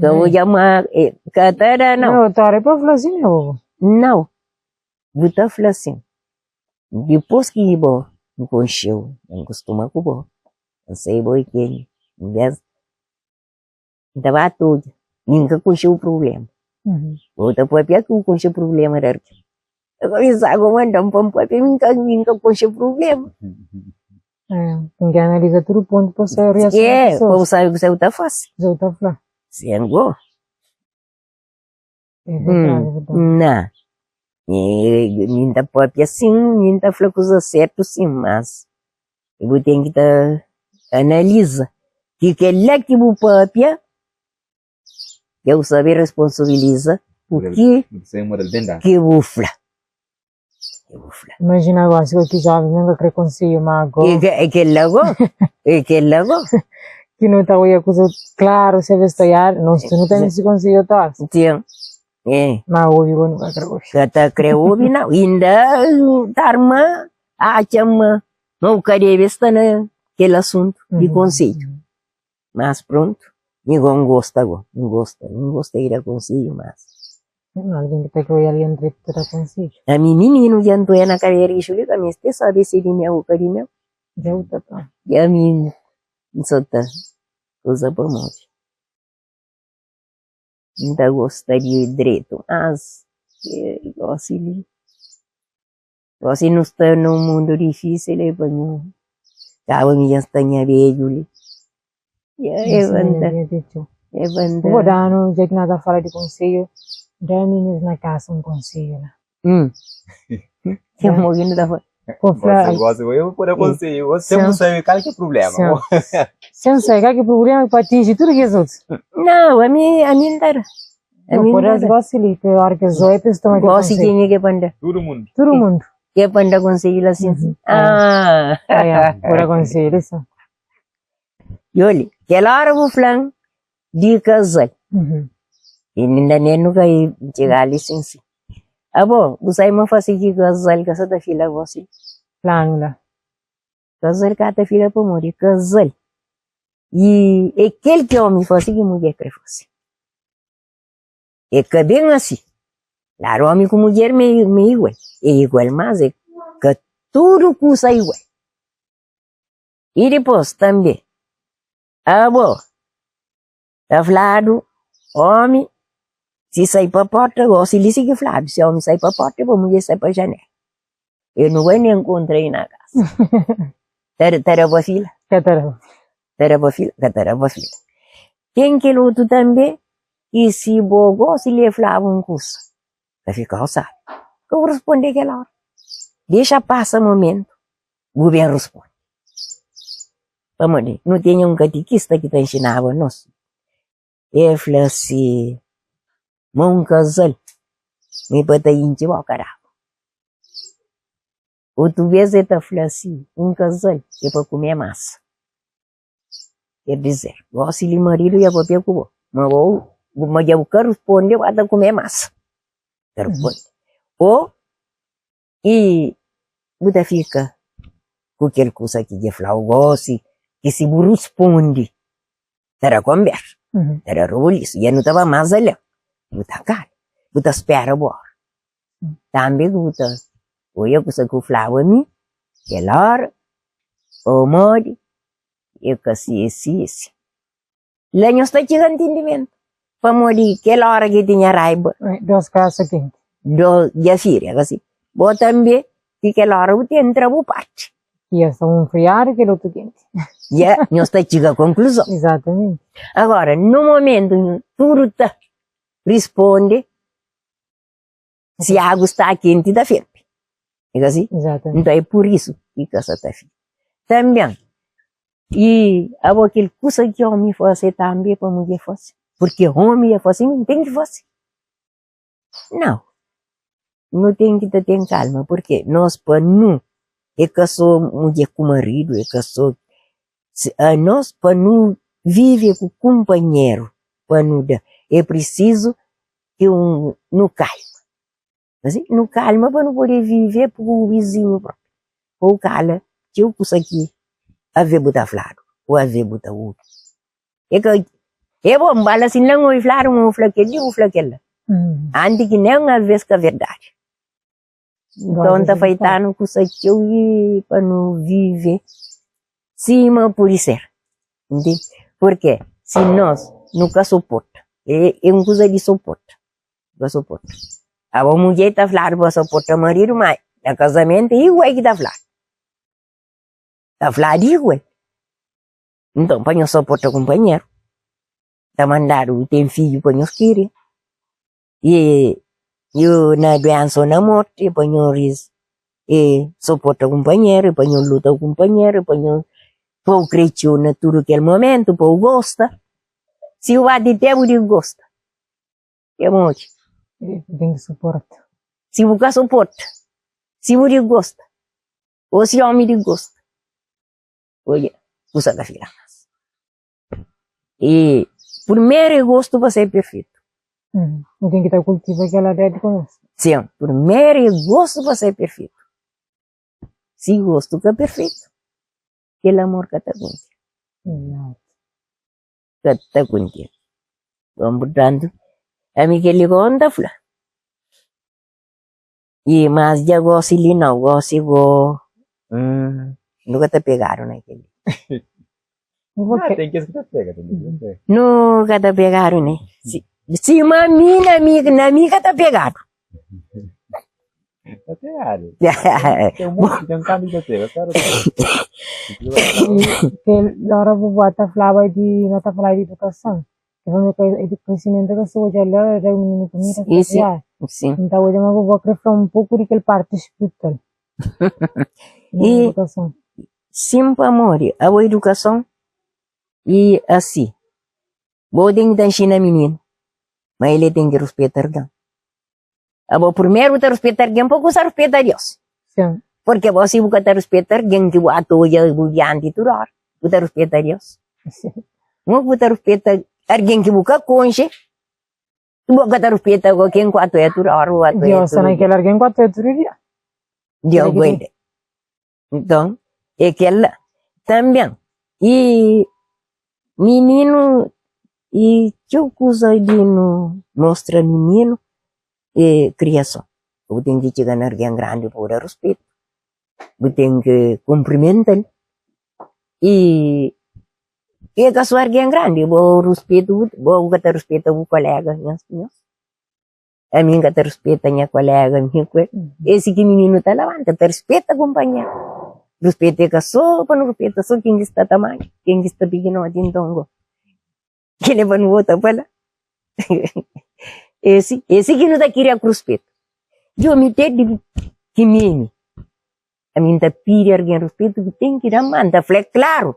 Ka odja ma ka ta da nau. Nau, otu ora é pa fla si ne bo. Nau, bu ta fla sin. Dipôs ki bo N konxe-u, N kustuma ku bo, N sai bo é kenha, N ben, N ta ba ta odja, mi N ka konxe bu prubléma. Bo ta pâpia ki bu konxe prubléma di algen. Ta kumesa ku manda-m pa N pâpia, mi N ka mi N ka konxe prubléma. Ten ki analiza tudu pontu pa sabe reason di É, pa pesoas. bu sabe kuzê bu ta fase. Kuzê bu ta fla. Sen go. É verdadi, é verdadi. Na, mi N ta pâpia sin, mi N ta fla kuza sértu sin, mas bu ten ki ta analiza ki kel-la ki bu pâpia, dja bu sabe responsabiliza ku ki ki bu fla. Ki bu fla. Imajina gosi ku ki jovens nunka kre konsedju, ma ago. É kel-la go, é kel-la go. Ki nu ta oia kuza klaru se bes ta oiadu, nos tu nu ta meste konsedju otu Ten, é. Ma obi go nu ka kre obi. Ka ta kre obi nau, inda ta arma atxa ma ma bu ka debe sta na kel asuntu di konsedju. Mas prontu, mi go N gosta go, N gosta, N gosta di da konsedju mas. Algen ki ta kre oia algen dretu ta da konsedju. Ami mininu dja N toia na kabera ixu li ka meste sabe si é di meu o ka di meu. Dja bu ta ta. Dja mi N sa ta uza pa modi. N ta gosta di dretu mas gosi li. Gosi nu sta na un mundu difisil e pa mi kaba mi dja sta nha bedju li. E pa N Bo da-nu, dja ki na ta fala di konsedju, da minis na kasa un konsedju la. Ke mo ki nu ta fala? Bo fla. Gosi, gosi, eu pode aconselho, você não sabe qual que é o problema. Sim. Sem sabe qual que é o problema para atingir tudo que os outros. Não, a mim não dá. A Não mim pode não as dá. gosi li, que hora que os outros toma de Gosi conselho. quem é que panda? Todo mundo. Todo mundo. Que panda conselho assim? Uhum. Ah. Ah, é. Pode aconselho isso. E olha, aquela hora vou falar de casal. Uhum. E ainda nem nunca ia chegar ali sem si. Ah, bom, você aí me faz aqui casal, que essa da filha você. Plano lá. Casal que a filha para morrer, casal. E aquele que homem faz que mulher quer fazer. É que bem assim. Claro, homem com mulher meio, meio igual. É igual, mas é que tudo custa igual. E depois também, ah, bom, tá falado, homem, se sair para a porta, gosto de que falado, se homem sai para a porta, a mulher sai para a janela. Eu não vou nem encontrar na casa. Tera para fila. Catara. Tera para fila, tera para fila. Tem aquele outro também, que se bogo, se lhe falava um curso, vai ficar sabe. Eu vou responder aquela hora. Deixa passar o momento, o governo responde. Vamos ver, não tinha um catequista que te ensinava nós. Ele falou assim, mas um casal, me bota em boca d'água. Outra vez ele tá falando assim, um casal, é para comer massa. Quer dizer, gosto de marido e a papel com mas eu, mas eu quero responder, eu vou comer massa. Quero responder. Ou, e, você fica com aquele coisa que eu falo, gosto, que se você responde, terá conversa, Uhum. terá rebuliço, e eu não estava mais ali. Você cala, você espera agora. Também você, olha, você que falava a mim, aquela hora, o mori, eu que assim, esse, esse. Lá não está chegando entendimento. Para morrer, aquela hora que tinha raiva, Deus casa quente. do dia filha, assim. Bom também, que aquela hora você entra por parte. E essa um friar que outro quente. Já não está chegando à conclusão. Exatamente. Agora, no momento, tudo tá, responde, se a água está quente, dá ferve. É assim? Exatamente. Então é por isso que casa está fria. Também, e aquele coisa que homem faz também para mulher fazer. Porque homem é fazer, não tem que fazer. Não. Não tem que ter calma, porque nós, para não, é que sou mulher com marido, é que sou. Se, a nós, para não viver com o companheiro, para não dar, é preciso que um, no calma. Assim, no calma para não poder viver com o vizinho próprio. Ou cala, que eu pus aqui, a ver botar flado, ou a ver botar outro. É que, é bom, bala assim, não ouvi falar, um ouvi aquele, um ouvi aquele. Uhum. Antes que nem uma vez que a verdade. Então, tá feitando com isso aqui, eu e para não viver cima por ser. Entende? Porque se nós nunca suporta, é uma coisa de suporta. Nunca suporta. A mulher está falando para suportar o marido, mas no casamento é igual que está falando. Está falando igual. Então, para não suportar o companheiro, está mandado, tem filho para nós querer. E eu na doença ou na morte, para nós e suporta o companheiro, para nós luta o companheiro, para nós pôr crescer na tudo aquele momento, pôr gosta. Se o bate tempo, de gosta. É muito. Tem que suportar. Se você suporta, se você gosta, ou se homem de gosta, olha, você tá filha. E primeiro gosto você é perfeito. Uhum. Não tem que estar cultiva aquela ideia de começo. Sim, primeiro gosto você é perfeito. Se gosto que é perfeito, aquele amor que está contigo. Exato. Que está contigo. Bom, portanto, a mim que ele conta, fla. E, mas já gosto ali não, gosto go. Nunca te pegaram naquele. Não vou Ah, que- tem que que te pega, tem que te pega. Nunca te pegaram, né? Se uma mina amiga, na amiga te pegaram. Tá pegado. Tem um monte, tem um caminho que te pega, cara. E que hora vovó tá falava de, não tá falando de educação. Que vamos que conhecimento da pessoa já lá, já o menino comida, Sim, sim. já. Sim. Então hoje a vovó queria falar um pouco daquele parte espiritual. I sin pamodi abo idukason i asi. Bo ten ki ta nxina mininu ma el ten ki ruspeta argen. Abo primeru bu ta ruspeta argen pa kusa ruspeta Deus. Sin. Porque abo si bu ka ta ruspeta argen ki bu ata odja bu dianti tudu ora, bu ta ruspeta Deus? Kuma ku bu ta ruspeta argen ki bu ka konxe, bu ka ta ruspeta go ken ku ata odja tudu ora, bu ata odja Deus sta tudu na dia. kel argen ku ata odja tudu dia. Deus guarda. Nton, é kel-la. Tanben, i mininu, i txeu kuza di nu mostra mininu é kriason. Bu ten ki txiga na algen grandi pa bu da ruspetu, bu ten ki kunprimenta-l i e ka so algen grandi, bo ruspetu, bo ka ta ruspeta bu kolega nhos. Ami N ka ta ruspeta nha kolega, mi ku el. Esi ki mininu ta labanta, ta ruspeta kunpanheru. Ruspeta é ka so pa nu ruspeta so ken ki sta tamanhu, ken ki sta pikinoti nton go. Kel é pa nu bota pa la. Esi, esi ki nu ta kria ku ruspetu. Djo mi te di ki mimi, Ami N ta pidi algen ruspetu ki ten ki da-m, ma N ta fla klaru.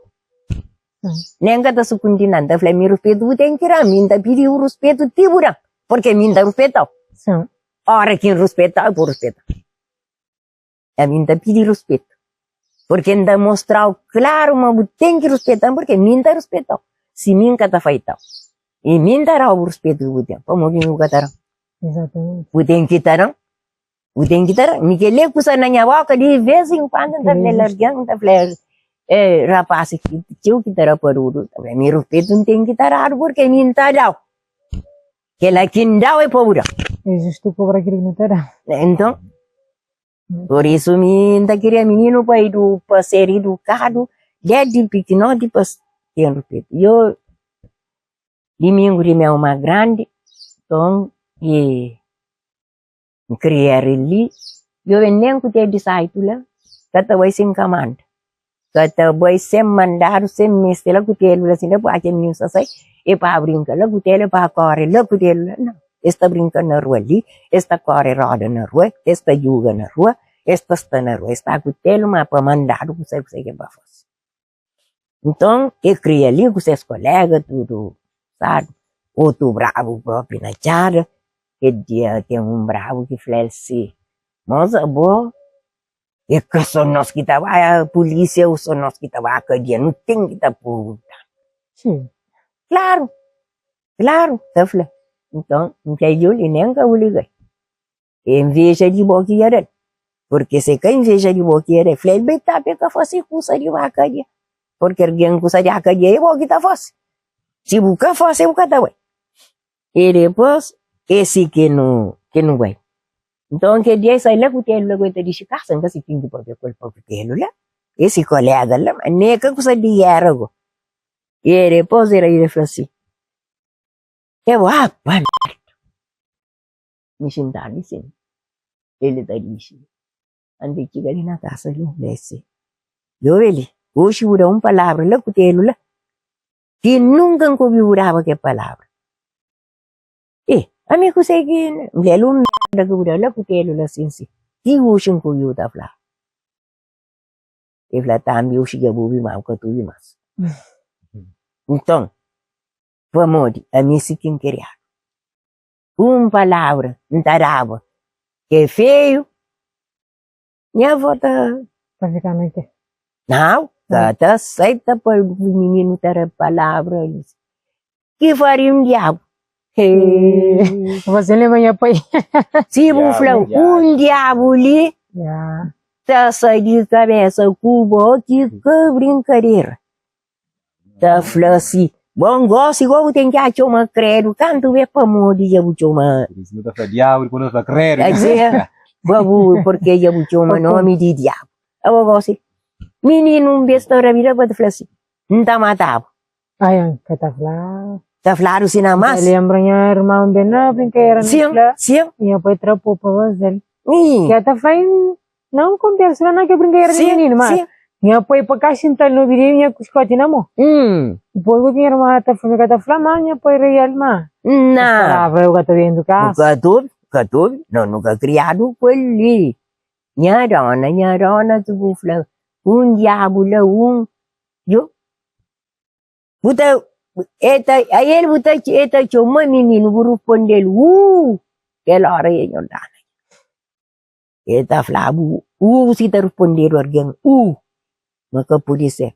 Nen N ka ta sukundi nada, N ta fla mi ruspetu bu ten ki da-m, mi N ta pidi-u ruspetu ti bu da-m, purkê mi N ta ruspeta-u. Óra ki N ruspeta-u, bu ruspeta-m. Ami N ta pidi ruspetu, purkê N ta mostra-u klaru ma bu ten ki ruspeta-m, purkê mi N ta ruspeta-u. Si mi N ka ta faita-u, i mi N ta da-u bu ruspetu ki bu ten, pamodi ki mi bu ka ta da-m? Bu ten ki ta da-m. Bu ten ki ta Mi kel-li é kusa na nha boka di vez en kuandu N ta fla el algen, N ta fla el, eh, rapaz ki txeu ki ta raparudu, ta fla mi ruspetu N ten ki ta dadu purke mi N ta dau. Kela ki N dau é pa bu da. É justu kobra kel ki nu ta da. Enton, pur isu mi N ta kria mininu pa edu pa ser idukadu desdi pikinoti pa ten ruspetu. Yo dimingu di meu ma grandi, nton e. N kria li, yo ben nen ku te disaitu la, ka ta bai sen ka manda, ka ta bai sen mandadu, sen meste la ku telu la sin la pa atxa mininu sa sai, e pa brinka la ku telu, e pa kore la ku telu la, nau, es ta brinka na rua li, es ta kore roda na rua, es ta juga na rua, es ta sta na rua, es sta ku telu ma pa mandadu kusé kusé ke pa fasi. Nton, e kria li ku ses kolega tudu sabi, otu brabu propi na txada, kel dia ten un brabu ki fla-l si, Mos abo e ka so nos ki ta bai pulisia o so nos ki ta bai kadia, nu ten ki ta purgunta. Klaru, klaru, ta fla. Nton, N fla, Juli, nen ka bu liga-l. É inveja di bo ki ia da-l, purke se ka inveja di bo ki ia da-l, fla-l bai tapa e ka fase kusa di ba kadia, purke algen kusa di kadia é bo ki ta fase, si bu ka fase bu ka ta bai. E dipôs é si ki nu ki nu bai. Nton kel dia e sai la kutelu la ku el ta dixi kasa, N ka si kin ki papia ku el pa kutelu la, e si kolega la, ma ne ka kusa di gera go. E dipôs el fla si, E bo, apa merda! Mi xintadu sin, el ta dixi, anti txiga li na kasa li, N fla si, Djobe li, oxi bu da un palabra la kutelu la, ki nunka N ka obi bu daba kel palabra. E, ami kuse ki N fla el, un merda ki bu da la kutelu la sin si, ti oxi N ka obi bu ta fla. El fla, tambi oxi dja bu obi ma bu ka ta obi mas. Nton, pamodi ami si ki N kiriadu. Un palavra N ta daba ki é feiu, nha avó ta. Ta fika na ke? Nau, ka ta seita pa mininu ta da palavra li. Ki faria un diabu. Você lembra nha pai? Si bu fla un diabu li, ta sai di kabesa ku bo ki ka brinkadera. Ta fla si, Bon, gósi gó bu ten ki atxa uma kredu kantu bê pamodi dja bu txoma. Pur isu nu ta fla diabu dipôs nu ta fla kredu. Ka dizer, ba bu purkê dja bu txoma nomi di diabu. Abo gósi, mininu un bês ta rabida pa ta fla si, N ta mata-bu. Ai, N ka ta fla. Ta fladu si na N más. ta lenbra nha irman ben na brinkadera nu Sin, fla, sin. nha pai tra po pa faze-l. Ih. Ki el ta fla, Na un konbersu la na ke brinkadera di Sin, mininu, ma sin. nha pai pa ka xinta-l na obidu nha ku xikoti na mon. Dipôs ku ki nha irma ta fla, mi ka ta fla ma nha pai real ma es Na. palavra eu ka ta ben Nu eduka. ka ta obi, ka ta obi, no, nu ka kriadu ku el li. Nha dona, nha dona ki bu fla un diabu la un yo bu ta e ta ael bu ta e ta txoma mininu bu ruspondel uu kel ora e nho dana e ta fla-bu uu si ta ruspondedu algen uu ma ka pudi ser.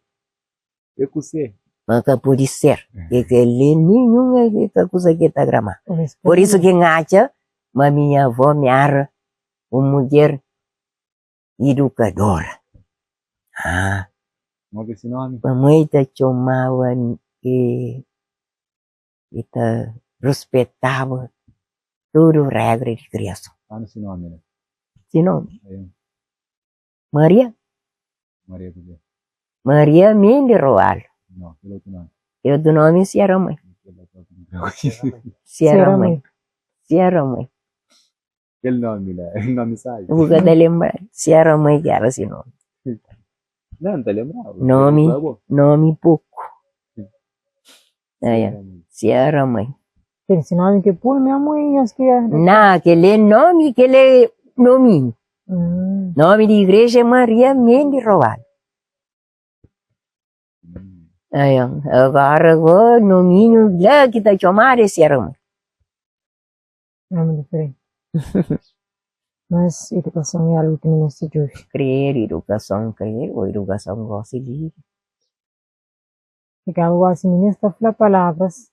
É kuse? Ma ka pudi ser e kel-li ninhun e ka kusa ki ta grama pur isu ki N atxa ma minha avó mi éra un mudjer idukadora. Ah. Mo ki si nomi? Pamodi ta txomaba e e ta ruspetaba tudu regra di kriason. Fala si nomi la. Si nomi? É. Maria. Maria kuzê? Maria Mendes Roalo. No, kel otu nomi. Kel otu nomi si era mãe. Si era mãe. Si era mãe. Kel nomi la, nomi sabi. Bu ka ta lenbra si era mãe ki era si nomi. Não, N ta lenbraba. Nomi, nomi poku. Aia, si era mãe. Kel si nomi ki pul mesmu i nhos ki é? Na, kel é nomi, kel é nominhu. Nomi di igreja é Maria Mendes Roalo. Aia, agora go nominhu la ki ta txomadu é si era mãe. Nomi diferenti. Mas edukason é algu ki nu meste djobe. Kredu, edukason kredu, ô edukason gosi di. Fikaba gosi minins ta fla palavras,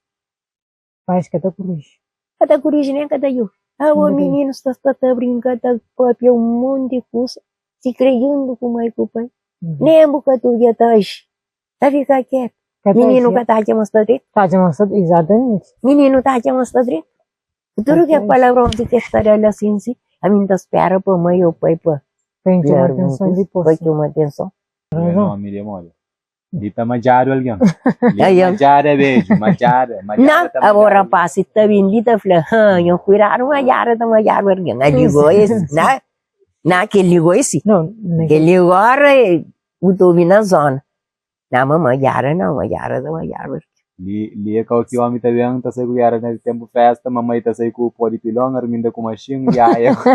pais ka ta kuriji. Ka ta kuriji nen ka ta djobe. Ago mininus ta sta ta brinka ta papia un monti kusa, si kre juntu ku mai ku pai, nen bu ka ta odja ta aji, ta fika ketu. Mininu ka ta atxa ma sta dretu. Ta atxa ma sta, izatamenti. Mininu ta atxa ma sta dretu. Tudu ke palavrons ki es ta da la sin si, ami N ta spera pa mai o pai pa Pa txoma atenson dipôs. Pa txoma atenson. Nomi di modi? Li ta madjadu algen. Li é madjada bedju, madjada, madjada Não, ta abo madjadu algen. rapaz ta bin li ta fla, ha, nho kuidadu madjada ta madjadu algen. Ali go es, na, na kel-li go é si. Não, na Kel-li agora é, bu ta obi na zona. Na ma madjada não, madjada ta madjadu algen. Li, li é kau ki omi ta ben, ta sai ku gera na tempu festa, mamai ta sai ku pó di pilon, Arminda ku maxin, Yaya ku.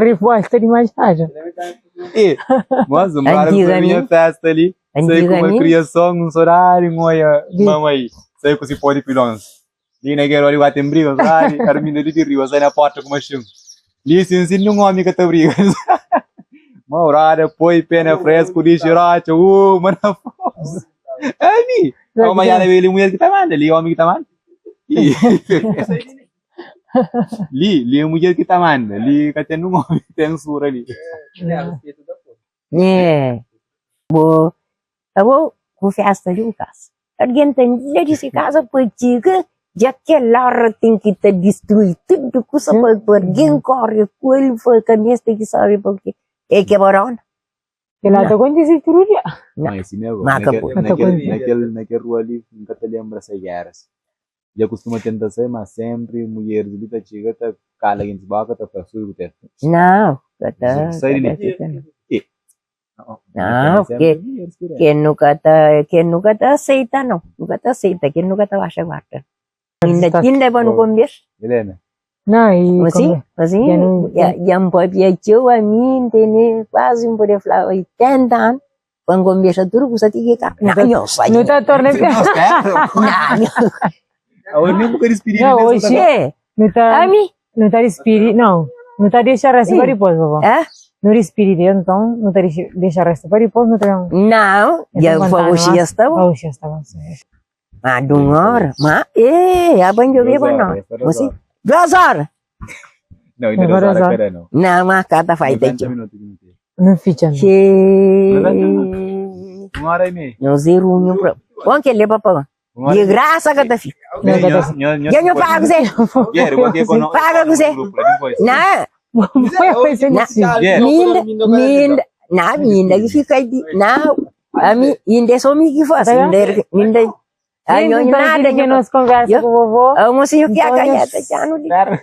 Rivolta di madjada. E, mas un brada ku minha festa ali, sai ku uma criação, um soldado, um oia, mamai, sai ku si pó di pilons. Li na guerra ali batem briga, um soldado, Arminda li di riba, sai na porta ku maxin. Li sin sin num homem ka ta briga. Ma brada poi pé na fresco, dixi rocha, mana força. Ami, ma ya li mulher ki ta manda, li homem ki ta manda. Li, li é mudjer ki ta manda, li ka ten nun omi ki ten sura li. Nhe, bo, abo ku festa di bu kasa, algen ta la di si kasa pa txiga, dja kel ora ten ki ta distrui tudu kusa pa pa algen kore ku el, pa ka meste ki sabe pa ke, e ke barona. Kel-la ta kontise tudu dia. Na, Ma é si mesmo. ma ka pode. Na kel, na kel, na kel rua li, N ka ta lenbra se géras. Dja kustuma tenta sai, ma sempri mulheris li ta txiga ta kala gentis boka ta fla sui ku tetu. Nau, ka ta, Sai ka di ta li. fika nau. E. Nau, ke, ke nu ka ta, ke nu ka ta aseita nau, nu ka ta aseita, ke nu ka ta baxa guarda. Inda tinda pa nu konbersa. Helena. Não, e Assim, como- assim, Já não- já, já N papia txeu ami, N tene kuazi N pode fla 80 anu pa N konbersa tudu kusa ti ki ka. Na, nho sai. Não tá torna Na, nho. Awe nem bu ka dispidi Não, nem hoje- É, Não tá, ami, não tá despidi, não. Não tá deixa resto para depois, vovó. é? Não despidi dele, então não tá deixa, deixa resto para depois, não tá. Não, dja Então, pa contar, oxi dja sta bon. Oxi já está bom. sim. Ma dun ora, ma, e, aba N djobe pa no. Você, duas ora. Não, ainda duas horas cada não. Não, ma ka ta fai ta 90 txeu. minutos que não tem. Não fica, não. Txê. Uma hora e meia. Nhos é runhu pra. Bom que ele pa Uma hora De e meia. graça ka ta fika. Não, ka ta Dja nho paga Zé. Paga ku Zé. Na, na, minda, minda, na, minda ki fika di, na, ami, inda é só mi ki faz, inda, inda, anho Então, nada, que nho, nós conversa Yo. com o vovô. ah, mocinho que Então, a nho- canheta já no li. Ah,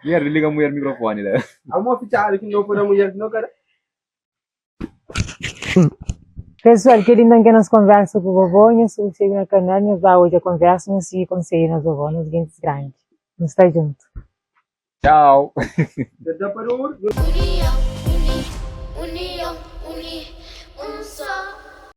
Mulher, liga a mulher o microfone, né? Amor fichado que não for a mulher que não cara. Pessoal, kel inda ke nos konversa ku vovô, nhos subscreve na kanal, nhos ba odja konversa, nhos sigi konselhu nos vovô, nos gentis grandi. Nu sta djuntu. Tchau! Da pa duru. União, uni, união, uni, um só.